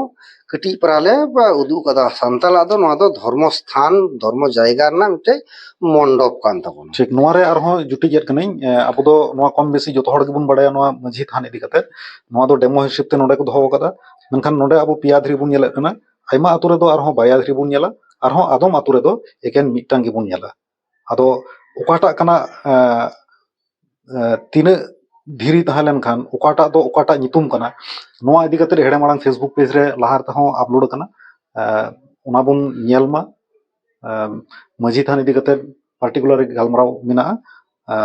ᱠᱟᱹᱴᱤᱡ ᱯᱟᱨᱟ ᱞᱮ ᱩᱫᱩᱜ ᱠᱟᱫᱟ᱾ ᱥᱟᱱᱛᱟᱲᱟᱜ ᱫᱚ ᱱᱚᱣᱟ ᱫᱚ ᱫᱷᱚᱨᱢᱚ ᱥᱛᱷᱟᱱ, ᱫᱷᱚᱨᱢᱚ ᱡᱟᱭᱜᱟ ᱨᱮᱱᱟᱜ ᱢᱤᱫᱴᱮᱡ ᱢᱚᱱᱰᱚᱯ ᱠᱟᱱ ᱛᱟᱵᱚᱱᱟ᱾ ᱴᱷᱤᱠ, ᱱᱚᱣᱟ ᱨᱮ ᱟᱨᱦᱚᱸ ᱡᱩᱴᱤᱡ ᱮᱫ ᱠᱟᱹᱱᱟᱹᱧ, ᱮ, ᱟᱵᱚ ᱫᱚ ᱱᱚᱣᱟ ᱠᱚᱢ ᱵᱮᱥᱤ ᱡᱚᱛᱚ ᱦᱚᱲ ᱜᱮᱵᱚᱱ ᱵᱟᱲᱟᱭᱟ ᱱᱚᱣᱟ ᱢᱟᱹᱡᱷᱤ ᱛᱷᱟᱱ ᱤᱫᱤ ᱠᱟᱛᱮ᱾ ᱱᱚᱣᱟ ᱫᱚ ᱰᱮᱢᱳ ᱦᱤᱥᱟᱹᱵ ᱛᱮ ᱱᱚᱰᱮ ᱠᱚ ᱫᱚᱦᱚ ᱟᱠᱟᱫᱟ, ᱢᱮᱱᱠᱷᱟᱱ ᱱᱚᱰᱮ ᱟᱵᱚ ᱯᱮᱭᱟ ᱫᱷᱤᱨᱤ ᱵᱚᱱ ᱧᱮᱞᱮᱫ ᱠᱟᱱᱟ᱾ ᱟᱭᱢᱟ ᱟᱛᱳ ᱨᱮᱫᱚ ᱟᱨᱦᱚᱸ ᱵᱟᱨᱭᱟ ᱫᱷᱤᱨᱤ ᱵᱚᱱ ᱧᱮᱞᱟ, ᱟᱨᱦᱚᱸ ᱟᱫᱚᱢ ᱟᱛᱳ ᱨᱮᱫᱚ ᱮᱠᱮᱱ ᱢᱤᱫᱴᱟᱝ ᱜᱮᱵᱚᱱ ᱧᱮᱞᱟ᱾ ᱟᱫᱚ ᱚᱠᱟᱴᱟᱜ ᱠᱟᱱᱟ, ᱮ, ᱮ, ᱛᱤᱱᱟᱹᱜ ᱫᱷᱤᱨᱤ ᱛᱟᱦᱮᱸ ᱞᱮᱱᱠᱷᱟᱱ ᱚᱠᱟᱴᱟᱜ ᱫᱚ ᱚᱠᱟᱴᱟᱜ ᱧᱩᱛᱩᱢ ᱠᱟᱱᱟ, ᱱᱚᱣᱟ ᱤᱫᱤ ᱠᱟᱛᱮ ᱦᱮᱲᱮ ᱢᱟᱲᱟᱝ Facebook page ᱨᱮ ᱞᱟᱦᱟ ᱨᱮᱦᱚᱸ ᱟᱯᱞᱳᱰ ᱟᱠᱟᱱᱟ᱾ ᱮ, ᱚᱱᱟ ᱵᱚᱱ ᱧᱮᱞ ᱢᱟ᱾ ᱮ, ᱢᱟᱹᱡᱷᱤ ᱛᱷᱟᱱ ᱤᱫᱤ ᱠᱟᱛᱮ ᱯᱟᱨᱴᱤᱠᱩᱞᱟᱨ ᱜᱟᱞᱢᱟᱨᱟᱣ ᱢᱮᱱᱟᱜᱼᱟ᱾ ᱮ,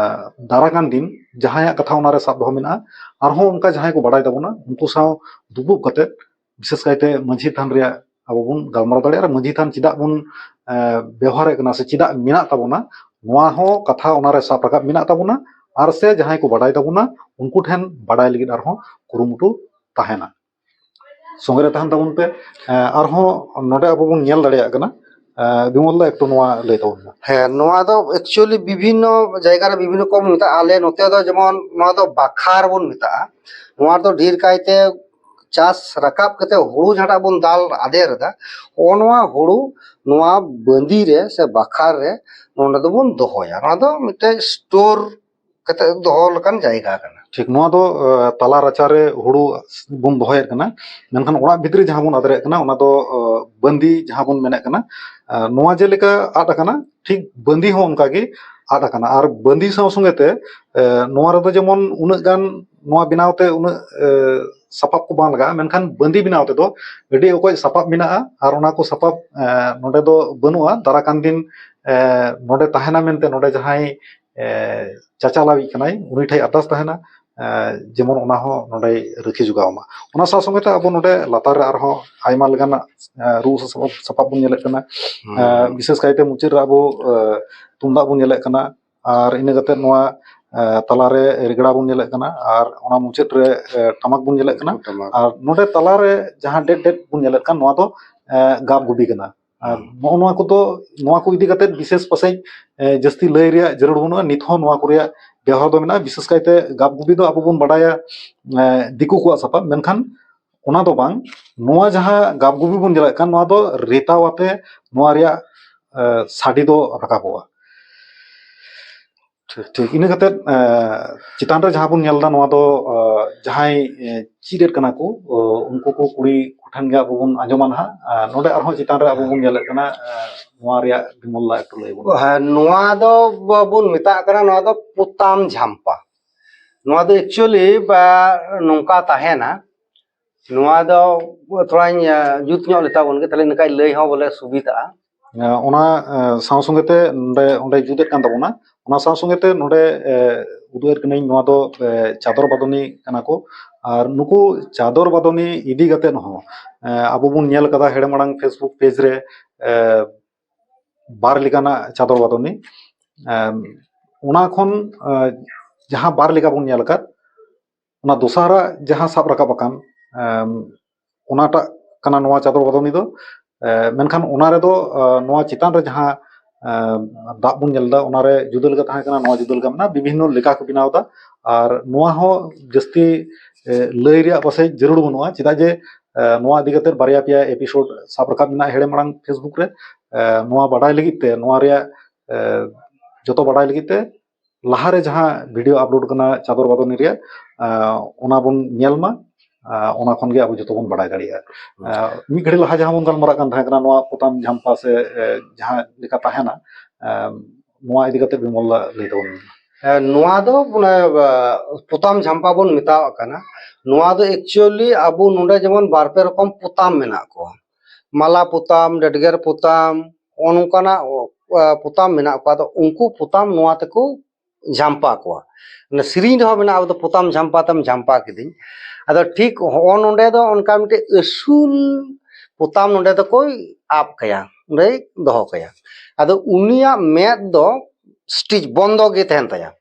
ᱫᱟᱨᱟ ᱠᱟᱱ ᱫᱤᱱ ᱡᱟᱦᱟᱸᱭᱟᱜ ᱠᱟᱛᱷᱟ ᱚᱱᱟᱨᱮ ᱥᱟᱵ ᱫᱚᱦᱚ ᱢᱮᱱᱟᱜᱼᱟ, ᱟᱨᱦᱚᱸ ᱚᱱᱠᱟ ᱡᱟᱦᱟᱸᱭ ᱠᱚ ᱵᱟᱲᱟᱭ ᱛᱟᱵᱚᱱᱟ ᱩᱱᱠᱩ ᱥᱟᱶ ᱫᱩᱯᱲᱩᱵ ᱠᱟᱛᱮ ᱵᱤᱥᱮᱥ ᱠᱟᱭᱛᱮ ᱢᱟᱹᱡᱷᱤ ᱛᱷᱟᱱ ᱨᱮᱭᱟᱜ ᱟᱵᱚ ᱵᱚᱱ ᱜᱟᱞᱢᱟᱨᱟᱣ ᱫᱟᱲᱮᱭᱟᱜᱼᱟ, ᱟᱨ ᱢᱟᱹᱡᱷᱤ ᱛᱷᱟᱱ ᱪᱮᱫᱟᱜ ᱵᱚᱱ, ᱮ, ᱵᱮᱣᱦᱟᱨᱮᱫ ᱠᱟᱱᱟ ᱥᱮ ᱪᱮᱫᱟᱜ ᱢᱮᱱᱟᱜ ᱛᱟᱵᱚᱱᱟ, ᱱᱚᱣᱟ ᱦᱚᱸ ᱠᱟᱛᱷᱟ ᱚᱱᱟᱨᱮ ᱥᱟᱵ ᱨᱟᱠᱟᱵ ᱢᱮᱱᱟᱜ ᱛᱟᱵᱚᱱᱟ᱾ ᱟᱨ ᱥᱮ ᱡᱟᱦᱟᱸᱭ ᱠᱚ ᱵᱟᱰᱟᱭ ᱛᱟᱵᱚᱱᱟ ᱩᱱᱠᱩ ᱴᱷᱮᱱ ᱵᱟᱰᱟᱭ ᱞᱟᱹᱜᱤᱫ ᱟᱨᱦᱚᱸ ᱠᱩᱨᱩᱢᱩᱴᱩ ᱛᱟᱦᱮᱱᱟ᱾ ᱥᱚᱸᱜᱮ ᱨᱮ ᱛᱟᱦᱮᱱ ᱛᱟᱵᱚᱱ ᱯᱮ᱾ ᱮ, ᱟᱨᱦᱚᱸ ᱱᱚᱰᱮ ᱟᱵᱚ ᱵᱚᱱ ᱧᱮᱞ ᱫᱟᱲᱮᱭᱟᱜ ᱠᱟᱱᱟ᱾ ᱮ, ᱵᱤᱢᱚᱞ ᱫᱟ, ᱮᱠᱴᱩ ᱱᱚᱣᱟ ᱞᱟᱹᱭ ᱛᱟᱵᱚᱱ ᱢᱮ᱾ ᱦᱮᱸ, ᱱᱚᱣᱟ ᱫᱚ actually ᱵᱤᱵᱷᱤᱱᱱᱚ ᱡᱟᱭᱜᱟ ᱨᱮ ᱵᱤᱵᱷᱤᱱᱱᱚ ᱨᱚᱠᱚᱢ ᱢᱮᱛᱟᱜᱼᱟ᱾ ᱟᱞᱮ ᱱᱚᱛᱮ ᱫᱚ ᱡᱮᱢᱚᱱ ᱱᱚᱣᱟ ᱫᱚ ᱵᱟᱠᱷᱟᱨ ᱵᱚᱱ ᱢᱮᱛᱟᱜᱼᱟ᱾ ᱱᱚᱣᱟ ᱫᱚ ᱰᱷᱮᱨ ᱠᱟᱭᱛᱮ ᱪᱟᱥ ᱨᱟᱠᱟᱵ ᱠᱟᱛᱮ ᱦᱩᱲᱩ ᱡᱟᱦᱟᱸᱴᱟᱜ ᱵᱚᱱ ᱫᱟᱞ ᱟᱫᱮᱨ ᱮᱫᱟ, ᱦᱚᱸᱜᱼᱚ ᱱᱚᱣᱟ ᱦᱩᱲᱩ ᱱᱚᱣᱟ ᱵᱟᱸᱫᱤ ᱨᱮ ᱥᱮ ᱵᱟᱠᱷᱟᱨ ᱨᱮ ᱱᱚᱸᱰᱮ ᱫᱚᱵᱚᱱ ᱫᱚᱦᱚᱭᱟ᱾ ᱱᱚᱣᱟ ᱫᱚ ᱢᱤᱫᱴᱮᱡ ᱥᱴᱳᱨ ᱠᱟᱛᱮ ᱫᱚᱦᱚ ᱞᱮᱠᱟᱱ ᱡᱟᱭᱜᱟ ᱠᱟᱱᱟ᱾ ᱴᱷᱤᱠ, ᱱᱚᱣᱟ ᱫᱚ, ᱮ, ᱛᱟᱞᱟ ᱨᱟᱪᱟ ᱨᱮ ᱦᱩᱲᱩ ᱵᱚᱱ ᱫᱚᱦᱚᱭᱮᱫ ᱠᱟᱱᱟ, ᱢᱮᱱᱠᱷᱟᱱ ᱚᱲᱟᱜ ᱵᱷᱤᱛᱨᱤ ᱡᱟᱦᱟᱸ ᱵᱚᱱ ᱟᱫᱮᱨᱮᱫ ᱠᱟᱱᱟ ᱚᱱᱟ ᱫᱚ, ᱮ, ᱵᱟᱸᱫᱤ ᱡᱟᱦᱟᱸ ᱵᱚᱱ ᱢᱮᱱᱮᱫ ᱠᱟᱱᱟ᱾ ᱮ, ᱱᱚᱣᱟ ᱡᱮᱞᱮᱠᱟ ᱟᱫ ᱟᱠᱟᱱᱟ, ᱴᱷᱤᱠ ᱵᱟᱸᱫᱤ ᱦᱚᱸ ᱚᱱᱠᱟᱜᱮ ᱟᱫ ᱟᱠᱟᱱᱟ᱾ ᱟᱨ ᱵᱟᱸᱫᱤ ᱥᱟᱶ ᱥᱚᱸᱜᱮ ᱛᱮ, ᱮ, ᱱᱚᱣᱟ ᱨᱮᱫᱚ ᱡᱮᱢᱚᱱ ᱩᱱᱟᱹᱜ ᱜᱟᱱ ᱱᱚᱣᱟ ᱵᱮᱱᱟᱣ ᱛᱮ ᱩᱱᱟᱹᱜ, ᱮ, ᱥᱟᱯᱟᱵ ᱠᱚ ᱵᱟᱝ ᱞᱟᱜᱟᱜᱼᱟ, ᱢᱮᱱᱠᱷᱟᱱ ᱵᱟᱸᱫᱤ ᱵᱮᱱᱟᱣ ᱛᱮᱫᱚ ᱟᱹᱰᱤ ᱚᱠᱚᱡ ᱥᱟᱯᱟᱵ ᱢᱮᱱᱟᱜᱼᱟ᱾ ᱟᱨ ᱚᱱᱟ ᱠᱚ ᱥᱟᱯᱟᱵ, ᱮ, ᱱᱚᱰᱮ ᱫᱚ ᱵᱟᱹᱱᱩᱜᱼᱟ᱾ ᱫᱟᱨᱟ ᱠᱟᱱ ᱫᱤᱱ, ᱮ, ᱱᱚᱰᱮ ᱛᱟᱦᱮᱱᱟ ᱢᱮᱱᱛᱮ ᱱᱚᱰᱮ ᱡᱟᱦᱟᱸᱭ, ᱮ, ᱪᱟᱪᱟᱞᱟᱣᱤᱡ ᱠᱟᱱᱟᱭ ᱩᱱᱤ ᱴᱷᱮᱡ ᱟᱨᱫᱟᱥ ᱛᱟᱦᱮᱱᱟ, ᱮ, ᱡᱮᱢᱚᱱ ᱚᱱᱟ ᱦᱚᱸ ᱱᱚᱰᱮᱭ ᱨᱟᱹᱠᱷᱤ ᱡᱚᱜᱟᱣ ᱢᱟ᱾ ᱚᱱᱟ ᱥᱟᱶ ᱥᱚᱸᱜᱮ ᱛᱮ ᱟᱵᱚ ᱱᱚᱰᱮ ᱞᱟᱛᱟᱨ ᱨᱮ ᱟᱨᱦᱚᱸ ᱟᱭᱢᱟ ᱞᱮᱠᱟᱱᱟᱜ, ᱮ, ᱨᱩ ᱥᱟᱯᱟᱵ, ᱥᱟᱯᱟᱵ ᱵᱚᱱ ᱧᱮᱞᱮᱫ ᱠᱟᱱᱟ᱾ ᱦᱩᱸ᱾ ᱮ, ᱵᱤᱥᱮᱥ ᱠᱟᱭᱛᱮ ᱢᱩᱪᱟᱹᱫ ᱨᱮ ᱟᱵᱚ, ᱮ, ᱛᱩᱢᱫᱟᱜ ᱵᱚᱱ ᱧᱮᱞᱮᱫ ᱠᱟᱱᱟ᱾ ᱟᱨ ᱤᱱᱟᱹ ᱠᱟᱛᱮ ᱱᱚᱣᱟ, ᱮ, ᱛᱟᱞᱟᱨᱮ ᱨᱮᱜᱽᱲᱟ ᱵᱚᱱ ᱧᱮᱞᱮᱫ ᱠᱟᱱᱟ᱾ ᱟᱨ ᱚᱱᱟ ᱢᱩᱪᱟᱹᱫ ᱨᱮ, ᱮ, ᱴᱟᱢᱟᱠ ᱵᱚᱱ ᱧᱮᱞᱮᱫ ᱠᱟᱱᱟ᱾ ᱴᱟᱢᱟᱠ᱾ ᱟᱨ ᱱᱚᱰᱮ ᱛᱟᱞᱟᱨᱮ ᱡᱟᱦᱟᱸ ᱰᱮᱰ ᱰᱮᱰ ᱵᱚᱱ ᱧᱮᱞᱮᱫ ᱠᱟᱱ, ᱱᱚᱣᱟ ᱫᱚ, ᱮ, ᱜᱟᱵ ᱜᱩᱵᱤ ᱠᱟᱱᱟ᱾ ᱟᱨ ᱦᱩᱸ᱾ ᱱᱚᱜᱼᱚ ᱱᱚᱣᱟ ᱠᱚᱫᱚ, ᱱᱚᱣᱟ ᱠᱚ ᱤᱫᱤ ᱠᱟᱛᱮ ᱵᱤᱥᱮᱥ ᱯᱟᱥᱮᱡ, ᱮ, ᱡᱟᱹᱥᱛᱤ ᱞᱟᱹᱭ ᱨᱮᱭᱟᱜ ᱡᱟᱹᱨᱩᱲ ᱵᱟᱹᱱᱩᱜᱼᱟ᱾ ᱱᱤᱛ ᱦᱚᱸ ᱱᱚᱣᱟ ᱠᱚ ᱨᱮᱭᱟᱜ ᱵᱮᱣᱦᱟᱨ ᱫᱚ ᱢᱮᱱᱟᱜᱼᱟ᱾ ᱵᱤᱥᱮᱥ ᱠᱟᱭᱛᱮ ᱜᱟᱵ ᱜᱩᱵᱤ ᱫᱚ ᱟᱵᱚ ᱵᱚᱱ ᱵᱟᱰᱟᱭᱟ, ᱮ, ᱫᱤᱠᱩ ᱠᱚᱣᱟᱜ ᱥᱟᱯᱟᱵ, ᱢᱮᱱᱠᱷᱟᱱ ᱚᱱᱟ ᱫᱚ ᱵᱟᱝ, ᱱᱚᱣᱟ ᱡᱟᱦᱟᱸ ᱜᱟᱵᱜᱩᱵᱤ ᱵᱚᱱ ᱧᱮᱞᱮᱫ ᱠᱟᱱ, ᱱᱚᱣᱟ ᱫᱚ ᱨᱮᱛᱟᱣ ᱟᱛᱮ ᱱᱚᱣᱟ ᱨᱮᱭᱟᱜ ᱥᱟᱰᱮ ᱫᱚ ᱨᱟᱠᱟᱵᱚᱜᱼᱟ᱾ ᱴᱷᱤᱠ ᱴᱷᱤᱠ᱾ ᱤᱱᱟᱹ ᱠᱟᱛᱮ ᱪᱮᱛᱟᱱ ᱨᱮ ᱡᱟᱦᱟᱸ ᱵᱚᱱ ᱧᱮᱞ ᱮᱫᱟ, ᱱᱚᱣᱟ ᱫᱚ ᱡᱟᱦᱟᱸᱭ ᱪᱮᱫ ᱮᱫ ᱠᱟᱱᱟ ᱠᱚ, ᱩᱱᱠᱩ ᱠᱚ ᱠᱩᱲᱤ ᱠᱚᱴᱷᱮᱱ ᱜᱮ ᱟᱵᱚ ᱵᱚᱱ ᱟᱸᱡᱚᱢᱟ ᱱᱟᱦᱟᱜ᱾ ᱱᱚᱰᱮ ᱟᱨᱦᱚᱸ ᱪᱮᱛᱟᱱ ᱨᱮ ᱟᱵᱚ ᱵᱚᱱ ᱧᱮᱞᱮᱫ ᱠᱟᱱᱟ, ᱱᱚᱣᱟ ᱨᱮᱭᱟᱜ ᱵᱤᱢᱚᱞ ᱫᱟ ᱮᱠᱴᱩ ᱞᱟᱹᱭ ᱵᱚᱱ᱾ ᱦᱮᱸ, ᱱᱚᱣᱟ ᱫᱚ ᱵᱚᱱ ᱢᱮᱛᱟᱜ ᱠᱟᱱᱟ, ᱱᱚᱣᱟ ᱫᱚ ᱯᱚᱛᱟᱢ ᱡᱷᱟᱢᱯᱟ᱾ ᱱᱚᱣᱟ ᱫᱚ actually ᱱᱚᱝᱠᱟ ᱛᱟᱦᱮᱱᱟ, ᱱᱚᱣᱟ ᱫᱚ ᱛᱷᱚᱲᱟᱧ ᱡᱩᱛ ᱧᱚᱜ ᱞᱮᱛᱟ ᱵᱚᱱ ᱜᱮ, ᱛᱟᱦᱞᱮ ᱤᱱᱟᱹ ᱠᱷᱟᱡ ᱞᱟᱹᱭ ᱦᱚᱸ ᱵᱚᱞᱮ ᱥᱩᱵᱤᱫᱷᱟᱜᱼᱟ᱾ ᱚᱱᱟ ᱥᱟᱶ ᱥᱚᱸᱜᱮ ᱛᱮ ᱱᱚᱰᱮ, ᱚᱸᱰᱮ ᱡᱩᱛ ᱮᱫ ᱠᱟᱱ ᱛᱟᱵᱚᱱᱟ, ᱚᱱᱟ ᱥᱟᱶ ᱥᱚᱸᱜᱮ ᱛᱮ ᱱᱚᱰᱮ ᱩᱫᱩᱜ ᱮᱫ ᱠᱟᱹᱱᱟᱹᱧ, ᱱᱚᱣᱟ ᱫᱚ ᱪᱟᱫᱚᱨ ᱵᱟᱫᱚᱱᱤ ᱠᱟᱱᱟ ᱠᱚ᱾ ᱟᱨ ᱱᱩᱠᱩ ᱪᱟᱫᱚᱨ ᱵᱟᱫᱚᱱᱤ ᱤᱫᱤ ᱠᱟᱛᱮ ᱦᱚᱸ ᱟᱵᱚ ᱵᱚᱱ ᱧᱮᱞ ᱠᱟᱫᱟ, ᱦᱮᱲᱮ ᱢᱟᱲᱟᱝ Facebook page ᱨᱮ ᱵᱟᱨ ᱞᱮᱠᱟᱱᱟᱜ ᱪᱟᱫᱚᱨ ᱵᱟᱫᱚᱱᱤ᱾ ᱚᱱᱟ ᱠᱷᱚᱱ ᱡᱟᱦᱟᱸ ᱵᱟᱨ ᱞᱮᱠᱟ ᱵᱚᱱ ᱧᱮᱞ ᱟᱠᱟᱫ, ᱚᱱᱟ ᱫᱚᱥᱟᱨᱟᱜ ᱡᱟᱦᱟᱸ ᱥᱟᱵ ᱨᱟᱠᱟᱵ ᱟᱠᱟᱱ, ᱚᱱᱟᱴᱟᱜ ᱠᱟᱱᱟ ᱱᱚᱣᱟ ᱪᱟᱫᱚᱨ ᱵᱟᱫᱚᱱᱤ ᱫᱚ᱾ ᱢᱮᱱᱠᱷᱟᱱ ᱚᱱᱟ ᱨᱮᱫᱚ ᱱᱚᱣᱟ ᱪᱮᱛᱟᱱ ᱨᱮ ᱡᱟᱦᱟᱸ ᱫᱟᱜ ᱵᱚᱱ ᱧᱮᱞ ᱮᱫᱟ, ᱚᱱᱟᱨᱮ ᱡᱩᱫᱟᱹ ᱞᱮᱠᱟ ᱛᱟᱦᱮᱸ ᱠᱟᱱᱟ, ᱱᱚᱣᱟ ᱡᱩᱫᱟᱹ ᱞᱮᱠᱟ ᱢᱮᱱᱟᱜᱼᱟ, ᱵᱤᱵᱷᱤᱱᱱᱚ ᱞᱮᱠᱟ ᱠᱚ ᱵᱮᱱᱟᱣ ᱮᱫᱟ᱾ ᱟᱨ ᱱᱚᱣᱟ ᱦᱚᱸ ᱡᱟᱹᱥᱛᱤ ᱞᱟᱹᱭ ᱨᱮᱭᱟᱜ ᱯᱟᱥᱮᱡ ᱡᱟᱹᱨᱩᱲ ᱵᱟᱹᱱᱩᱜᱼᱟ, ᱪᱮᱫᱟᱜ ᱡᱮ ᱱᱚᱣᱟ ᱤᱫᱤ ᱠᱟᱛᱮ ᱵᱟᱨᱭᱟ ᱯᱮᱭᱟ episode ᱥᱟᱵ ᱨᱟᱠᱟᱵ ᱢᱮᱱᱟᱜᱼᱟ ᱦᱮᱲᱮ ᱢᱟᱲᱟᱝ Facebook ᱨᱮ᱾ ᱱᱚᱣᱟ ᱵᱟᱰᱟᱭ ᱞᱟᱹᱜᱤᱫ ᱛᱮ, ᱱᱚᱣᱟ ᱨᱮᱭᱟᱜ ᱡᱚᱛᱚ ᱵᱟᱰᱟᱭ ᱞᱟᱹᱜᱤᱫ ᱛᱮ ᱞᱟᱦᱟᱨᱮ ᱡᱟᱦᱟᱸ video upload ᱠᱟᱱᱟ ᱪᱟᱫᱚᱨ ᱵᱟᱫᱚᱱᱤ ᱨᱮᱭᱟᱜ, ᱚᱱᱟ ᱵᱚᱱ ᱧᱮᱞ ᱢᱟ᱾ ᱚᱱᱟ ᱠᱷᱚᱱ ᱜᱮ ᱟᱵᱚ ᱡᱚᱛᱚ ᱵᱚᱱ ᱵᱟᱰᱟᱭ ᱫᱟᱲᱮᱭᱟᱜᱼᱟ᱾ ᱢᱤᱫ ᱜᱷᱟᱹᱲᱤ ᱞᱟᱦᱟ ᱡᱟᱦᱟᱸ ᱵᱚᱱ ᱜᱟᱞᱢᱟᱨᱟᱜ ᱠᱟᱱ ᱛᱟᱦᱮᱸ ᱠᱟᱱᱟ, ᱱᱚᱣᱟ ᱯᱚᱛᱟᱢ ᱡᱷᱟᱢᱯᱟ ᱥᱮ ᱡᱟᱦᱟᱸ ᱞᱮᱠᱟ ᱛᱟᱦᱮᱱᱟ, ᱱᱚᱣᱟ ᱤᱫᱤ ᱠᱟᱛᱮ ᱵᱤᱢᱚᱞ ᱞᱟᱹᱭ ᱛᱟᱵᱚᱱ ᱢᱮ᱾ ᱱᱚᱣᱟ ᱫᱚ ᱯᱚᱛᱟᱢ ᱡᱷᱟᱢᱯᱟ ᱵᱚᱱ ᱢᱮᱛᱟᱣᱟᱜ ᱠᱟᱱᱟ᱾ ᱱᱚᱣᱟ ᱫᱚ actually ᱟᱵᱚ ᱱᱚᱰᱮ ᱡᱮᱢᱚᱱ ᱵᱟᱨ ᱯᱮ ᱨᱚᱠᱚᱢ ᱯᱚᱛᱟᱢ ᱢᱮᱱᱟᱜ ᱠᱚᱣᱟ, ᱢᱟᱞᱟ ᱯᱚᱛᱟᱢ, ᱰᱮᱰᱜᱮᱨ ᱯᱚᱛᱟᱢ, ᱱᱚᱜᱼᱚ ᱱᱚᱝᱠᱟᱱᱟᱜ ᱯᱚᱛᱟᱢ ᱢᱮᱱᱟᱜ ᱠᱚᱣᱟ᱾ ᱟᱫᱚ ᱩᱱᱠᱩ ᱯᱚᱛᱟᱢ ᱱᱚᱣᱟ ᱛᱮᱠᱚ ᱡᱷᱟᱢᱯᱟ ᱠᱚᱣᱟ᱾ ᱥᱮᱨᱮᱧ ᱨᱮᱦᱚᱸ ᱢᱮᱱᱟᱜᱼᱟ, ᱟᱵᱚ ᱫᱚ ᱯᱚᱛᱟᱢ ᱡᱷᱟᱢᱯᱟ ᱛᱮᱢ ᱡᱷᱟᱢᱯᱟ ᱠᱤᱫᱤᱧ᱾ ᱟᱫᱚ ᱴᱷᱤᱠ ᱦᱚᱸᱜᱼᱚ ᱱᱚᱰᱮ ᱫᱚ ᱚᱱᱠᱟ ᱢᱤᱫᱴᱮᱡ ᱟᱹᱥᱩᱞ ᱯᱚᱛᱟᱢ ᱱᱚᱰᱮ ᱫᱚᱠᱚ ᱟᱵ ᱠᱟᱭᱟ, ᱚᱸᱰᱮᱭ ᱫᱚᱦᱚ ᱠᱟᱭᱟ᱾ ᱟᱫᱚ ᱩᱱᱤᱭᱟᱜ ᱢᱮᱫ ᱫᱚ ᱥᱴᱤᱪ ᱵᱚᱱᱫᱚ ᱜᱮ ᱛᱟᱦᱮᱱ ᱛᱟᱭᱟ᱾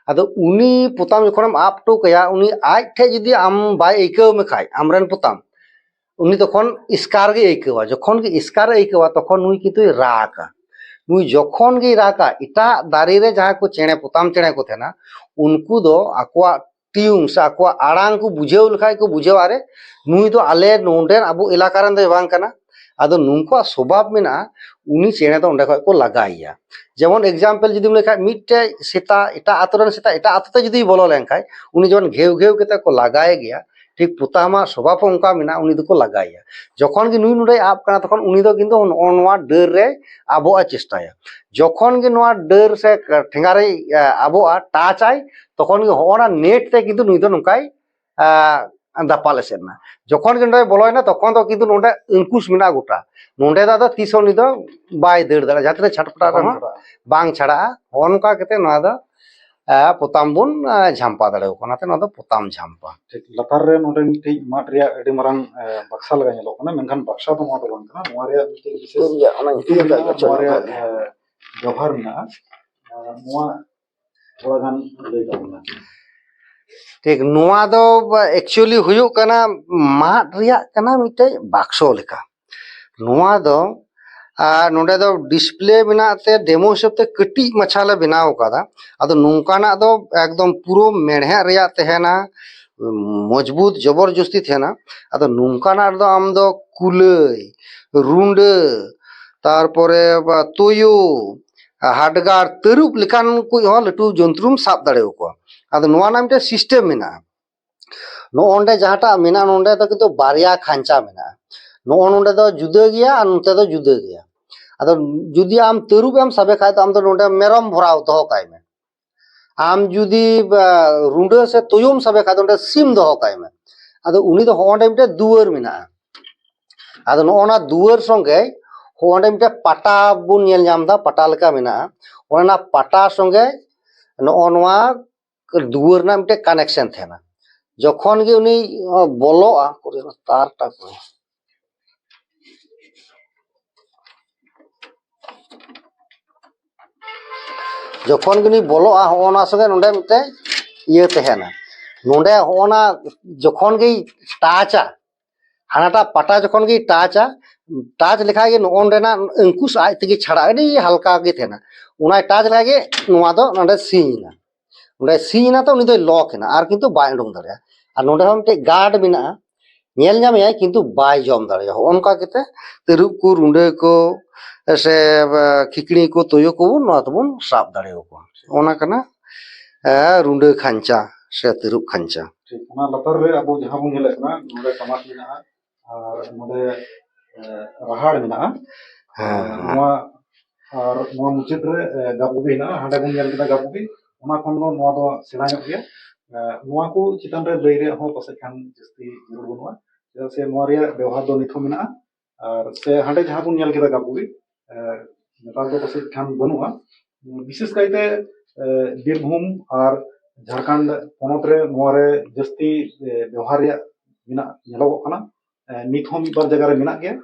ᱟᱫᱚ ᱩᱱᱤ ᱯᱚᱛᱟᱢ ᱡᱚᱠᱷᱚᱱᱮᱢ ᱟᱵ ᱦᱚᱴᱚ ᱠᱟᱭᱟ, ᱩᱱᱤ ᱟᱡ ᱴᱷᱮᱡ ᱡᱩᱫᱤ ᱟᱢ ᱵᱟᱭ ᱟᱹᱭᱠᱟᱹᱣ ᱢᱮᱠᱷᱟᱡ, ᱟᱢᱨᱮᱱ ᱯᱚᱛᱟᱢ, ᱩᱱᱤ ᱛᱚᱠᱷᱚᱱ ᱮᱥᱠᱟᱨ ᱜᱮᱭ ᱟᱹᱭᱠᱟᱹᱣᱟ᱾ ᱡᱚᱠᱷᱚᱱ ᱜᱮ ᱮᱥᱠᱟᱨᱮ ᱟᱹᱭᱠᱟᱹᱣᱟ, ᱛᱚᱠᱷᱚᱱ ᱱᱩᱭ ᱠᱤᱱᱛᱩᱭ ᱨᱟᱜᱟ᱾ ᱱᱩᱭ ᱡᱚᱠᱷᱚᱱ ᱜᱮᱭ ᱨᱟᱜᱟ, ᱮᱴᱟᱜ ᱫᱟᱨᱮ ᱨᱮ ᱡᱟᱦᱟᱸᱭ ᱠᱚ ᱪᱮᱬᱮ, ᱯᱚᱛᱟᱢ ᱪᱮᱬᱮ ᱠᱚ ᱛᱟᱦᱮᱱᱟ, ᱩᱱᱠᱩ ᱫᱚ ᱟᱠᱚᱣᱟᱜ ᱴᱤᱭᱩᱱ ᱥᱮ ᱟᱠᱚᱣᱟᱜ ᱟᱲᱟᱝ ᱠᱚ ᱵᱩᱡᱷᱟᱹᱣ ᱞᱮᱠᱷᱟᱡ ᱠᱚ ᱵᱩᱡᱷᱟᱹᱣᱟ, ᱨᱮ ᱱᱩᱭ ᱫᱚ ᱟᱞᱮ ᱱᱚᱰᱮᱱ ᱟᱵᱚ ᱮᱞᱟᱠᱟ ᱨᱮᱱ ᱫᱚᱭ ᱵᱟᱝ ᱠᱟᱱᱟ᱾ ᱟᱫᱚ ᱱᱩᱠᱩᱣᱟᱜ ᱥᱚᱵᱷᱟᱵ ᱢᱮᱱᱟᱜᱼᱟ, ᱩᱱᱤ ᱪᱮᱬᱮ ᱫᱚ ᱚᱸᱰᱮ ᱠᱷᱚᱡ ᱠᱚ ᱞᱟᱜᱟᱭᱮᱭᱟ᱾ ᱡᱮᱢᱚᱱ ᱮᱠᱡᱟᱢᱯᱮᱞ ᱡᱩᱫᱤᱢ ᱞᱟᱹᱭ ᱠᱷᱟᱡ, ᱢᱤᱫᱴᱮᱡ ᱥᱮᱛᱟ ᱮᱴᱟᱜ ᱟᱛᱳ ᱨᱮᱱ ᱥᱮᱛᱟ ᱮᱴᱟᱜ ᱟᱛᱳ ᱛᱮ ᱡᱩᱫᱤ ᱵᱚᱞᱚ ᱞᱮᱱᱠᱷᱟᱡ, ᱩᱱᱤ ᱡᱮᱢᱚᱱ ᱜᱷᱮᱣ ᱜᱷᱮᱣ ᱠᱟᱛᱮ ᱠᱚ ᱞᱟᱜᱟᱭᱮ ᱜᱮᱭᱟ, ᱴᱷᱤᱠ ᱯᱚᱛᱟᱢᱟᱜ ᱥᱚᱵᱷᱟᱵ ᱦᱚᱸ ᱚᱱᱠᱟ ᱢᱮᱱᱟᱜᱼᱟ, ᱩᱱᱤ ᱫᱚᱠᱚ ᱞᱟᱜᱟᱭᱮᱭᱟ᱾ ᱡᱚᱠᱷᱚᱱ ᱜᱮ ᱱᱩᱭ ᱱᱚᱰᱮᱭ ᱟᱵ ᱠᱟᱱᱟ, ᱛᱚᱠᱷᱚᱱ ᱩᱱᱤ ᱫᱚ ᱠᱤᱱᱛᱩ ᱱᱚᱜᱼᱚ ᱱᱚᱣᱟ ᱰᱟᱹᱨ ᱨᱮ ᱟᱵᱚᱜ ᱮ ᱪᱮᱥᱴᱟᱭᱟ᱾ ᱡᱚᱠᱷᱚᱱ ᱜᱮ ᱱᱚᱣᱟ ᱰᱟᱹᱨ ᱥᱮ ᱴᱷᱮᱸᱜᱟ ᱨᱮᱭ, ᱮ, ᱟᱵᱚᱜᱼᱟ, ᱴᱟᱪᱟᱭ, ᱛᱚᱠᱷᱚᱱ ᱜᱮ ᱦᱚᱸᱜᱼᱚ ᱱᱟ ᱱᱮᱴ ᱛᱮ ᱠᱤᱱᱛᱩ ᱱᱩᱭ ᱫᱚ ᱱᱚᱝᱠᱟᱭ, ᱮ, ᱫᱟᱯᱟᱞ ᱮᱥᱮᱫ ᱮᱱᱟ᱾ ᱡᱚᱠᱷᱚᱱ ᱜᱮ ᱱᱚᱸᱰᱮᱭ ᱵᱚᱞᱚᱭᱮᱱᱟ, ᱛᱚᱠᱷᱚᱱ ᱫᱚ ᱠᱤᱱᱛᱩ ᱱᱚᱸᱰᱮ ᱟᱝᱠᱩᱥ ᱢᱮᱱᱟᱜᱼᱟ ᱜᱚᱴᱟ᱾ ᱱᱚᱸᱰᱮ ᱫᱚ ᱟᱫᱚ ᱛᱤᱥ ᱦᱚᱸ ᱩᱱᱤ ᱫᱚ ᱵᱟᱭ ᱫᱟᱹᱲ ᱫᱟᱲᱮᱭᱟᱜᱼᱟ, ᱡᱟᱦᱟᱸ ᱛᱤᱱᱟᱹᱜ ᱪᱷᱟᱴᱯᱟᱴᱟᱜ ᱵᱟᱝ ᱨᱮᱦᱚᱸ ᱪᱷᱟᱲᱟᱜᱼᱟ᱾ ᱵᱟᱝ ᱪᱷᱟᱲᱟᱜᱼᱟ᱾ ᱦᱚᱸᱜᱼᱚ ᱱᱚᱝᱠᱟ ᱠᱟᱛᱮ ᱱᱚᱣᱟ ᱫᱚ, ᱮ, ᱯᱚᱛᱟᱢ ᱵᱚᱱ, ᱮ, ᱡᱷᱟᱢᱯᱟ ᱫᱟᱲᱮᱭᱟᱠᱚ ᱠᱟᱱᱟ᱾ ᱚᱱᱟᱛᱮ ᱱᱚᱣᱟ ᱫᱚ ᱯᱚᱛᱟᱢ ᱡᱷᱟᱢᱯᱟ᱾ ᱴᱷᱤᱠ, ᱞᱟᱛᱟᱨ ᱨᱮ ᱱᱚᱰᱮ ᱢᱤᱫᱴᱤᱡ ᱢᱟᱫ ᱨᱮᱭᱟᱜ ᱟᱹᱰᱤ ᱢᱟᱨᱟᱝ, ᱮ, ᱵᱟᱠᱥᱟ ᱞᱮᱠᱟ ᱧᱮᱞᱚᱜ ᱠᱟᱱᱟ, ᱢᱮᱱᱠᱷᱟᱱ ᱵᱟᱠᱥᱟ ᱫᱚ ᱱᱚᱣᱟ ᱫᱚ ᱵᱟᱝ ᱠᱟᱱᱟ᱾ ᱱᱚᱣᱟ ᱨᱮᱭᱟᱜ ᱢᱤᱫᱴᱤᱡ ᱵᱤᱥᱮᱥ ᱤᱧ ᱜᱮ ᱚᱱᱟᱧ ᱢᱤᱫᱴᱤᱡ ᱩᱭᱦᱟᱹᱨ ᱢᱮᱱᱟᱜᱼᱟ, ᱠᱟᱜ ᱱᱚᱣᱟ ᱜᱮᱪᱚ ᱨᱮᱭᱟᱜ, ᱱᱚᱝᱠᱟ᱾ ᱮ, ᱵᱮᱣᱦᱟᱨ ᱢᱮᱱᱟᱜᱼᱟ᱾ ᱮ, ᱱᱚᱣᱟ ᱛᱷᱚᱲᱟ ᱜᱟᱱ ᱞᱟᱹᱭ ᱛᱟᱵᱚᱱ ᱢᱮ᱾ ᱴᱷᱤᱠ, ᱱᱚᱣᱟ ᱫᱚ actually ᱦᱩᱭᱩᱜ ᱠᱟᱱᱟ ᱢᱟᱫ ᱨᱮᱭᱟᱜ ᱠᱟᱱᱟ ᱢᱤᱫᱴᱮᱡ ᱵᱟᱠᱥᱚ ᱞᱮᱠᱟ᱾ ᱱᱚᱣᱟ ᱫᱚ, ᱟᱨ ᱱᱚᱰᱮ ᱫᱚ ᱰᱤᱥᱯᱞᱮ ᱢᱮᱱᱟᱜ ᱛᱮ ᱰᱮᱢᱳ ᱦᱤᱥᱟᱹᱵ ᱛᱮ ᱠᱟᱹᱴᱤᱡ ᱢᱟᱪᱷᱟ ᱞᱮ ᱵᱮᱱᱟᱣ ᱠᱟᱫᱟ᱾ ᱟᱫᱚ ᱱᱚᱝᱠᱟᱱᱟᱜ ᱫᱚ ᱮᱠᱫᱚᱢ ᱯᱩᱨᱟᱹ ᱢᱮᱬᱦᱮᱫ ᱨᱮᱭᱟᱜ ᱛᱟᱦᱮᱱᱟ, ᱢᱚᱡᱽᱵᱩᱛ ᱡᱚᱵᱚᱨᱡᱚᱥᱛᱤ ᱛᱟᱦᱮᱱᱟ᱾ ᱟᱫᱚ ᱱᱚᱝᱠᱟᱱᱟᱜ ᱨᱮᱫᱚ ᱟᱢ ᱫᱚ ᱠᱩᱞᱟᱹᱭ, ᱨᱩᱸᱰᱟᱹ, ᱛᱟᱨᱯᱚᱨᱮ ᱵᱟ ᱛᱩᱭᱩ, ᱦᱟᱰᱜᱟᱨ, ᱛᱟᱹᱨᱩᱵ ᱞᱮᱠᱟᱱ ᱠᱚ ᱦᱚᱸ ᱞᱟᱹᱴᱩ ᱡᱚᱱᱛᱨᱩᱢ ᱥᱟᱵ ᱫᱟᱲᱮᱭᱟᱠᱚᱣᱟ᱾ ᱟᱫᱚ ᱱᱚᱣᱟ ᱨᱮᱱᱟᱜ ᱢᱤᱫᱴᱮᱱ ᱥᱤᱥᱴᱮᱢ ᱢᱮᱱᱟᱜᱼᱟ᱾ ᱱᱚᱜᱼᱚ ᱱᱚᱰᱮ ᱡᱟᱦᱟᱸᱴᱟᱜ ᱢᱮᱱᱟᱜᱼᱟ, ᱱᱚᱰᱮ ᱫᱚ ᱠᱤᱱᱛᱩ ᱵᱟᱨᱭᱟ ᱠᱷᱟᱧᱪᱟ ᱢᱮᱱᱟᱜᱼᱟ᱾ ᱱᱚᱜᱼᱚ ᱱᱚᱰᱮ ᱫᱚ ᱡᱩᱫᱟᱹ ᱜᱮᱭᱟ ᱟᱨ ᱱᱚᱛᱮ ᱫᱚ ᱡᱩᱫᱟᱹ ᱜᱮᱭᱟ᱾ ᱟᱫᱚ ᱡᱩᱫᱤ ᱟᱢ ᱛᱟᱹᱨᱩᱵ ᱮᱢ ᱥᱟᱵᱮ ᱠᱷᱟᱡ ᱫᱚ, ᱟᱢ ᱫᱚ ᱱᱚᱰᱮ ᱢᱮᱨᱚᱢ ᱵᱷᱚᱨᱟᱣ ᱫᱚᱦᱚ ᱠᱟᱭ ᱢᱮ᱾ ᱟᱢ ᱡᱩᱫᱤ, ᱟ, ᱨᱩᱸᱰᱟᱹ ᱥᱮ ᱛᱩᱭᱩᱢ ᱥᱟᱵᱮ ᱠᱷᱟᱡ ᱫᱚ, ᱚᱸᱰᱮ ᱥᱤᱢ ᱫᱚᱦᱚ ᱠᱟᱭ ᱢᱮ᱾ ᱟᱫᱚ ᱩᱱᱤ ᱫᱚ ᱦᱚᱸᱜᱼᱚ ᱱᱚᱰᱮ ᱢᱤᱫᱴᱮᱡ ᱫᱩᱣᱟᱹᱨ ᱢᱮᱱᱟᱜᱼᱟ᱾ ᱟᱫᱚ ᱱᱚᱜᱼᱚ ᱱᱟ ᱫᱩᱣᱟᱹᱨ ᱥᱚᱸᱜᱮ ᱦᱚᱸᱜᱼᱚ ᱱᱚᱰᱮ ᱢᱤᱫᱴᱮᱡ ᱯᱟᱴᱟ ᱵᱚᱱ ᱧᱮᱞ ᱧᱟᱢ ᱮᱫᱟ, ᱯᱟᱴᱟ ᱞᱮᱠᱟ ᱢᱮᱱᱟᱜᱼᱟ᱾ ᱚᱱᱟ ᱯᱟᱴᱟ ᱥᱚᱸᱜᱮ ᱱᱚᱜᱼᱚ ᱱᱚᱣᱟ ᱫᱩᱣᱟᱹᱨ ᱨᱮᱱᱟᱜ ᱢᱤᱫᱴᱮᱡ ᱠᱟᱱᱮᱠᱥᱮᱱ ᱛᱟᱦᱮᱱᱟ᱾ ᱡᱚᱠᱷᱚᱱ ᱜᱮ ᱩᱱᱤ, ᱟ, ᱵᱚᱞᱚᱜᱼᱟ, ᱛᱟᱨ ᱴᱟᱜ ᱠᱚ ᱡᱚᱠᱷᱚᱱ ᱜᱮ ᱩᱱᱤ ᱵᱚᱞᱚᱜᱼᱟ, ᱦᱚᱸᱜᱼᱚ ᱱᱟ ᱥᱚᱸᱜᱮ ᱱᱚᱰᱮ ᱢᱤᱫᱴᱮᱡ ᱤᱭᱟᱹ ᱛᱟᱦᱮᱱᱟ᱾ ᱱᱚᱰᱮ ᱦᱚᱸᱜᱼᱚ ᱱᱟ ᱡᱚᱠᱷᱚᱱ ᱜᱮᱭ ᱴᱟᱪᱟ, ᱦᱟᱱᱟᱴᱟᱜ ᱯᱟᱴᱟ ᱡᱚᱠᱷᱚᱱ ᱜᱮᱭ ᱴᱟᱪᱟ, ᱴᱟᱪ ᱞᱮᱠᱷᱟᱡ ᱜᱮ ᱱᱚᱜᱼᱚ ᱱᱚᱰᱮᱱᱟᱜ ᱟᱝᱠᱩᱥ ᱟᱡ ᱛᱮᱜᱮ ᱪᱷᱟᱲᱟᱜᱼᱟ, ᱟᱹᱰᱤ ᱦᱟᱞᱠᱟ ᱜᱮ ᱛᱟᱦᱮᱱᱟ᱾ ᱚᱱᱟᱭ ᱴᱟᱪ ᱞᱮᱠᱷᱟᱡ ᱜᱮ ᱱᱚᱣᱟ ᱫᱚ ᱱᱚᱰᱮ ᱥᱤᱧ ᱮᱱᱟ᱾ ᱚᱸᱰᱮ ᱥᱤᱧ ᱮᱱᱟ ᱛᱚ, ᱩᱱᱤ ᱫᱚᱭ ᱞᱚᱠ ᱮᱱᱟ, ᱟᱨ ᱠᱤᱱᱛᱩ ᱵᱟᱭ ᱩᱰᱩᱝ ᱫᱟᱲᱮᱭᱟᱜᱼᱟ᱾ ᱟᱨ ᱱᱚᱰᱮ ᱦᱚᱸ ᱢᱤᱫᱴᱮᱡ ᱜᱟᱨᱰ ᱢᱮᱱᱟᱜᱼᱟ, ᱧᱮᱞ ᱧᱟᱢᱮᱭᱟᱭ ᱠᱤᱱᱛᱩ ᱵᱟᱭ ᱡᱚᱢ ᱫᱟᱲᱮᱭᱟᱜᱼᱟ᱾ ᱦᱚᱸᱜᱼᱚ ᱱᱚᱝᱠᱟ ᱠᱟᱛᱮ ᱛᱟᱹᱨᱩᱵ ᱠᱚ, ᱨᱩᱸᱰᱟᱹ ᱠᱚ, ᱥᱮ ᱠᱷᱤᱠᱲᱤ ᱠᱚ, ᱛᱩᱭᱩ ᱠᱚ, ᱱᱚᱣᱟ ᱛᱮᱵᱚᱱ ᱥᱟᱵ ᱫᱟᱲᱮᱭᱟᱠᱚᱣᱟ᱾ ᱚᱱᱟ ᱠᱟᱱᱟ ᱨᱩᱸᱰᱟᱹ ᱠᱷᱟᱧᱪᱟ ᱥᱮ ᱛᱟᱹᱨᱩᱵ ᱠᱷᱟᱧᱪᱟ᱾ ᱴᱷᱤᱠ, ᱚᱱᱟ ᱞᱟᱛᱟᱨ ᱨᱮ ᱟᱵᱚ ᱡᱟᱦᱟᱸ ᱵᱚᱱ ᱧᱮᱞᱮᱫ ᱠᱟᱱᱟ, ᱱᱚᱰᱮ ᱠᱟᱢᱟᱨ ᱢᱮᱱᱟᱜᱼᱟ ᱟᱨ ᱱᱚᱰᱮ ᱨᱟᱦᱟᱲ ᱢᱮᱱᱟᱜᱼᱟ᱾ ᱦᱮᱸ, ᱦᱮᱸ᱾ ᱱᱚᱣᱟ ᱟᱨ ᱱᱚᱣᱟ ᱢᱩᱪᱟᱹᱫ ᱨᱮ ᱜᱟᱯᱜᱩᱵᱤ ᱦᱮᱱᱟᱜᱼᱟ᱾ ᱦᱟᱸᱰᱮ ᱵᱚᱱ ᱧᱮᱞ ᱠᱮᱫᱟ ᱜᱟᱯᱜᱩᱵᱤ, ᱚᱱᱟ ᱠᱷᱚᱱ ᱫᱚ ᱱᱚᱣᱟ ᱫᱚ ᱥᱮᱬᱟ ᱧᱚᱜ ᱜᱮᱭᱟ᱾ ᱱᱚᱣᱟ ᱠᱚ ᱪᱮᱛᱟᱱ ᱨᱮ ᱞᱟᱹᱭ ᱨᱮᱭᱟᱜ ᱦᱚᱸ ᱯᱟᱥᱮᱡ ᱠᱷᱟᱱ ᱡᱟᱹᱥᱛᱤ ᱡᱟᱹᱨᱩᱲ ᱵᱟᱹᱱᱩᱜᱼᱟ, ᱪᱮᱫᱟᱜ ᱥᱮ ᱱᱚᱣᱟ ᱨᱮᱭᱟᱜ ᱵᱮᱣᱦᱟᱨ ᱫᱚ ᱱᱤᱛ ᱦᱚᱸ ᱢᱮᱱᱟᱜᱼᱟ᱾ ᱟᱨ ᱥᱮ ᱦᱟᱸᱰᱮ ᱡᱟᱦᱟᱸ ᱵᱚᱱ ᱧᱮᱞ ᱠᱮᱫᱟ ᱜᱟᱯᱜᱩᱵᱤ, ᱱᱮᱛᱟᱨ ᱫᱚ ᱯᱟᱥᱮᱡ ᱠᱷᱟᱱ ᱵᱟᱹᱱᱩᱜᱼᱟ᱾ ᱵᱤᱥᱮᱥ ᱠᱟᱭᱛᱮ ᱵᱤᱨᱵᱷᱩᱢ ᱟᱨ ᱡᱷᱟᱲᱠᱷᱚᱸᱰ ᱯᱚᱱᱚᱛ ᱨᱮ ᱱᱚᱣᱟ ᱨᱮ ᱡᱟᱹᱥᱛᱤ ᱵᱮᱣᱦᱟᱨ ᱨᱮᱭᱟᱜ ᱢᱮᱱᱟᱜ ᱧᱮᱞᱚᱜᱚᱜ ᱠᱟᱱᱟ᱾ ᱱᱤᱛ ᱦᱚᱸ ᱢᱤᱫ ᱵᱟᱨ ᱡᱟᱭᱜᱟ ᱨᱮ ᱢᱮᱱᱟᱜ ᱜᱮᱭᱟ,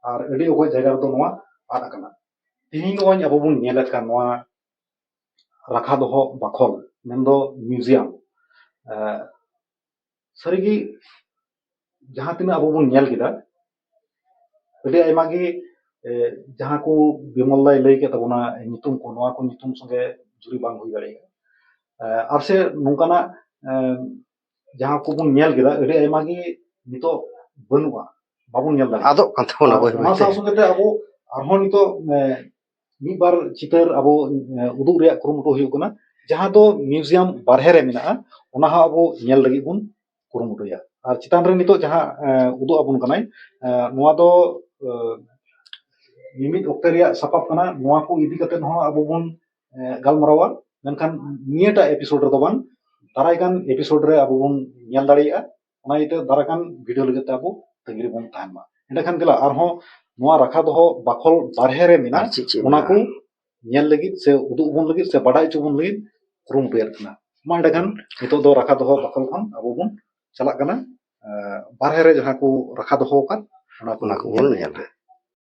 ᱟᱨ ᱟᱹᱰᱤ ᱚᱠᱚᱡ ᱡᱟᱭᱜᱟ ᱨᱮᱫᱚ ᱱᱚᱣᱟ ᱟᱫ ᱟᱠᱟᱱᱟ᱾ ᱛᱮᱦᱮᱧ ᱱᱚᱜᱼᱚᱭ ᱟᱵᱚ ᱵᱚᱱ ᱧᱮᱞᱮᱫ ᱠᱟᱱ ᱱᱚᱣᱟ ᱨᱟᱠᱷᱟ ᱫᱚᱦᱚ ᱵᱟᱠᱷᱚᱞ, ᱢᱮᱱᱫᱚ ᱢᱤᱭᱩᱡᱤᱭᱟᱢ, ᱥᱟᱹᱨᱤᱜᱮ ᱡᱟᱦᱟᱸ ᱛᱤᱱᱟᱹᱜ ᱟᱵᱚ ᱵᱚᱱ ᱧᱮᱞ ᱠᱮᱫᱟ, ᱟᱹᱰᱤ ᱟᱭᱢᱟ ᱜᱮ ᱡᱟᱦᱟᱸ ᱠᱚ ᱵᱤᱢᱚᱞ ᱫᱟᱭ ᱞᱟᱹᱭ ᱠᱮᱫ ᱛᱟᱵᱚᱱᱟ ᱧᱩᱛᱩᱢ ᱠᱚ, ᱱᱚᱣᱟ ᱠᱚ ᱧᱩᱛᱩᱢ ᱥᱚᱸᱜᱮ ᱡᱩᱨᱤ ᱵᱟᱝ ᱦᱩᱭ ᱫᱟᱲᱮᱭᱟᱜᱼᱟ᱾ ᱟᱨ ᱥᱮ ᱱᱚᱝᱠᱟᱱᱟᱜ ᱡᱟᱦᱟᱸ ᱠᱚᱵᱚᱱ ᱧᱮᱞ ᱠᱮᱫᱟ, ᱟᱹᱰᱤ ᱟᱭᱢᱟ ᱜᱮ ᱱᱤᱛᱚᱜ ᱵᱟᱹᱱᱩᱜᱼᱟ, ᱵᱟᱵᱚᱱ ᱧᱮᱞ ᱫᱟᱲᱮᱭᱟᱜᱼᱟ᱾ ᱟᱫᱚᱜ ᱠᱟᱱ ᱛᱟᱵᱚᱱᱟ ᱵᱟᱹᱭ ᱵᱟᱹᱭᱛᱮ᱾ ᱚᱱᱟ ᱥᱟᱶ ᱥᱚᱸᱜᱮ ᱛᱮ ᱟᱵᱚ ᱟᱨᱦᱚᱸ ᱱᱤᱛᱚᱜ ᱢᱤᱫ ᱵᱟᱨ ᱪᱤᱛᱟᱹᱨ ᱟᱵᱚ ᱩᱫᱩᱜ ᱨᱮᱭᱟᱜ ᱠᱩᱨᱩᱢᱩᱴᱩ ᱦᱩᱭᱩᱜ ᱠᱟᱱᱟ, ᱡᱟᱦᱟᱸ ᱫᱚ ᱢᱤᱭᱩᱡᱤᱭᱟᱢ ᱵᱟᱨᱦᱮ ᱨᱮ ᱢᱮᱱᱟᱜᱼᱟ, ᱚᱱᱟ ᱦᱚᱸ ᱟᱵᱚ ᱧᱮᱞ ᱞᱟᱹᱜᱤᱫ ᱵᱚᱱ ᱠᱩᱨᱩᱢᱩᱴᱩᱭᱟ᱾ ᱟᱨ ᱪᱮᱛᱟᱱ ᱨᱮ ᱱᱤᱛᱚᱜ ᱡᱟᱦᱟᱸ ᱩᱫᱩᱜ ᱟᱵᱚᱱ ᱠᱟᱱᱟᱭ, ᱱᱚᱣᱟ ᱫᱚ ᱢᱤᱢᱤᱫ ᱚᱠᱛᱮ ᱨᱮᱭᱟᱜ ᱥᱟᱯᱟᱵ ᱠᱟᱱᱟ᱾ ᱱᱚᱣᱟ ᱠᱚ ᱤᱫᱤ ᱠᱟᱛᱮ ᱦᱚᱸ ᱟᱵᱚ ᱵᱚᱱ ᱜᱟᱞᱢᱟᱨᱟᱣᱟ, ᱢᱮᱱᱠᱷᱟᱱ ᱱᱤᱭᱟᱹᱴᱟᱜ ᱮᱯᱤᱥᱳᱰ ᱨᱮᱫᱚ ᱵᱟᱝ, ᱫᱟᱨᱟᱭ ᱠᱟᱱ ᱮᱯᱤᱥᱳᱰ ᱨᱮ ᱟᱵᱚ ᱵᱚᱱ ᱧᱮᱞ ᱫᱟᱲᱮᱭᱟᱜᱼᱟ᱾ ᱚᱱᱟ ᱤᱭᱟᱹᱛᱮ ᱫᱟᱨᱟᱭ ᱠᱟᱱ ᱵᱷᱤᱰᱤᱭᱳ ᱞᱟᱹᱜᱤᱫ ᱛᱮ ᱟᱵᱚ ᱛᱟᱺᱜᱤ ᱨᱮᱵᱚᱱ ᱛᱟᱦᱮᱱ ᱢᱟ᱾ ᱮᱸᱰᱮᱠᱷᱟᱱ ᱜᱮ ᱟᱨᱦᱚᱸ ᱱᱚᱣᱟ ᱨᱟᱠᱷᱟ ᱫᱚᱦᱚ ᱵᱟᱠᱷᱚᱞ ᱵᱟᱨᱦᱮ ᱨᱮ ᱢᱮᱱᱟᱜ ᱟᱨ ᱪᱮᱫ ᱪᱮᱫ ᱚᱱᱟ ᱢᱮᱱᱟᱜᱼᱟ? ᱠᱚ ᱧᱮᱞ ᱞᱟᱹᱜᱤᱫ ᱥᱮ ᱩᱫᱩᱜ ᱵᱚᱱ ᱞᱟᱹᱜᱤᱫ ᱥᱮ ᱵᱟᱰᱟᱭ ᱦᱚᱪᱚ ᱵᱚᱱ ᱞᱟᱹᱜᱤᱫ ᱠᱩᱨᱩᱢᱩᱴᱩᱭᱮᱫ ᱠᱟᱱᱟ᱾ ᱢᱟ ᱮᱸᱰᱮᱠᱷᱟᱱ ᱱᱤᱛᱚᱜ ᱫᱚ ᱨᱟᱠᱷᱟ ᱫᱚᱦᱚ ᱵᱟᱠᱷᱚᱞ ᱠᱷᱚᱱ ᱟᱵᱚ ᱵᱚᱱ ᱪᱟᱞᱟᱜ ᱠᱟᱱᱟ ᱵᱟᱨᱦᱮ ᱨᱮ ᱡᱟᱦᱟᱸ ᱠᱚ ᱨᱟᱠᱷᱟ ᱫᱚᱦᱚ ᱟᱠᱟᱫ, ᱚᱱᱟ ᱠᱚ ᱚᱱᱟ ᱠᱚᱵᱚᱱ ᱧᱮᱞ ᱧᱮᱞᱟ᱾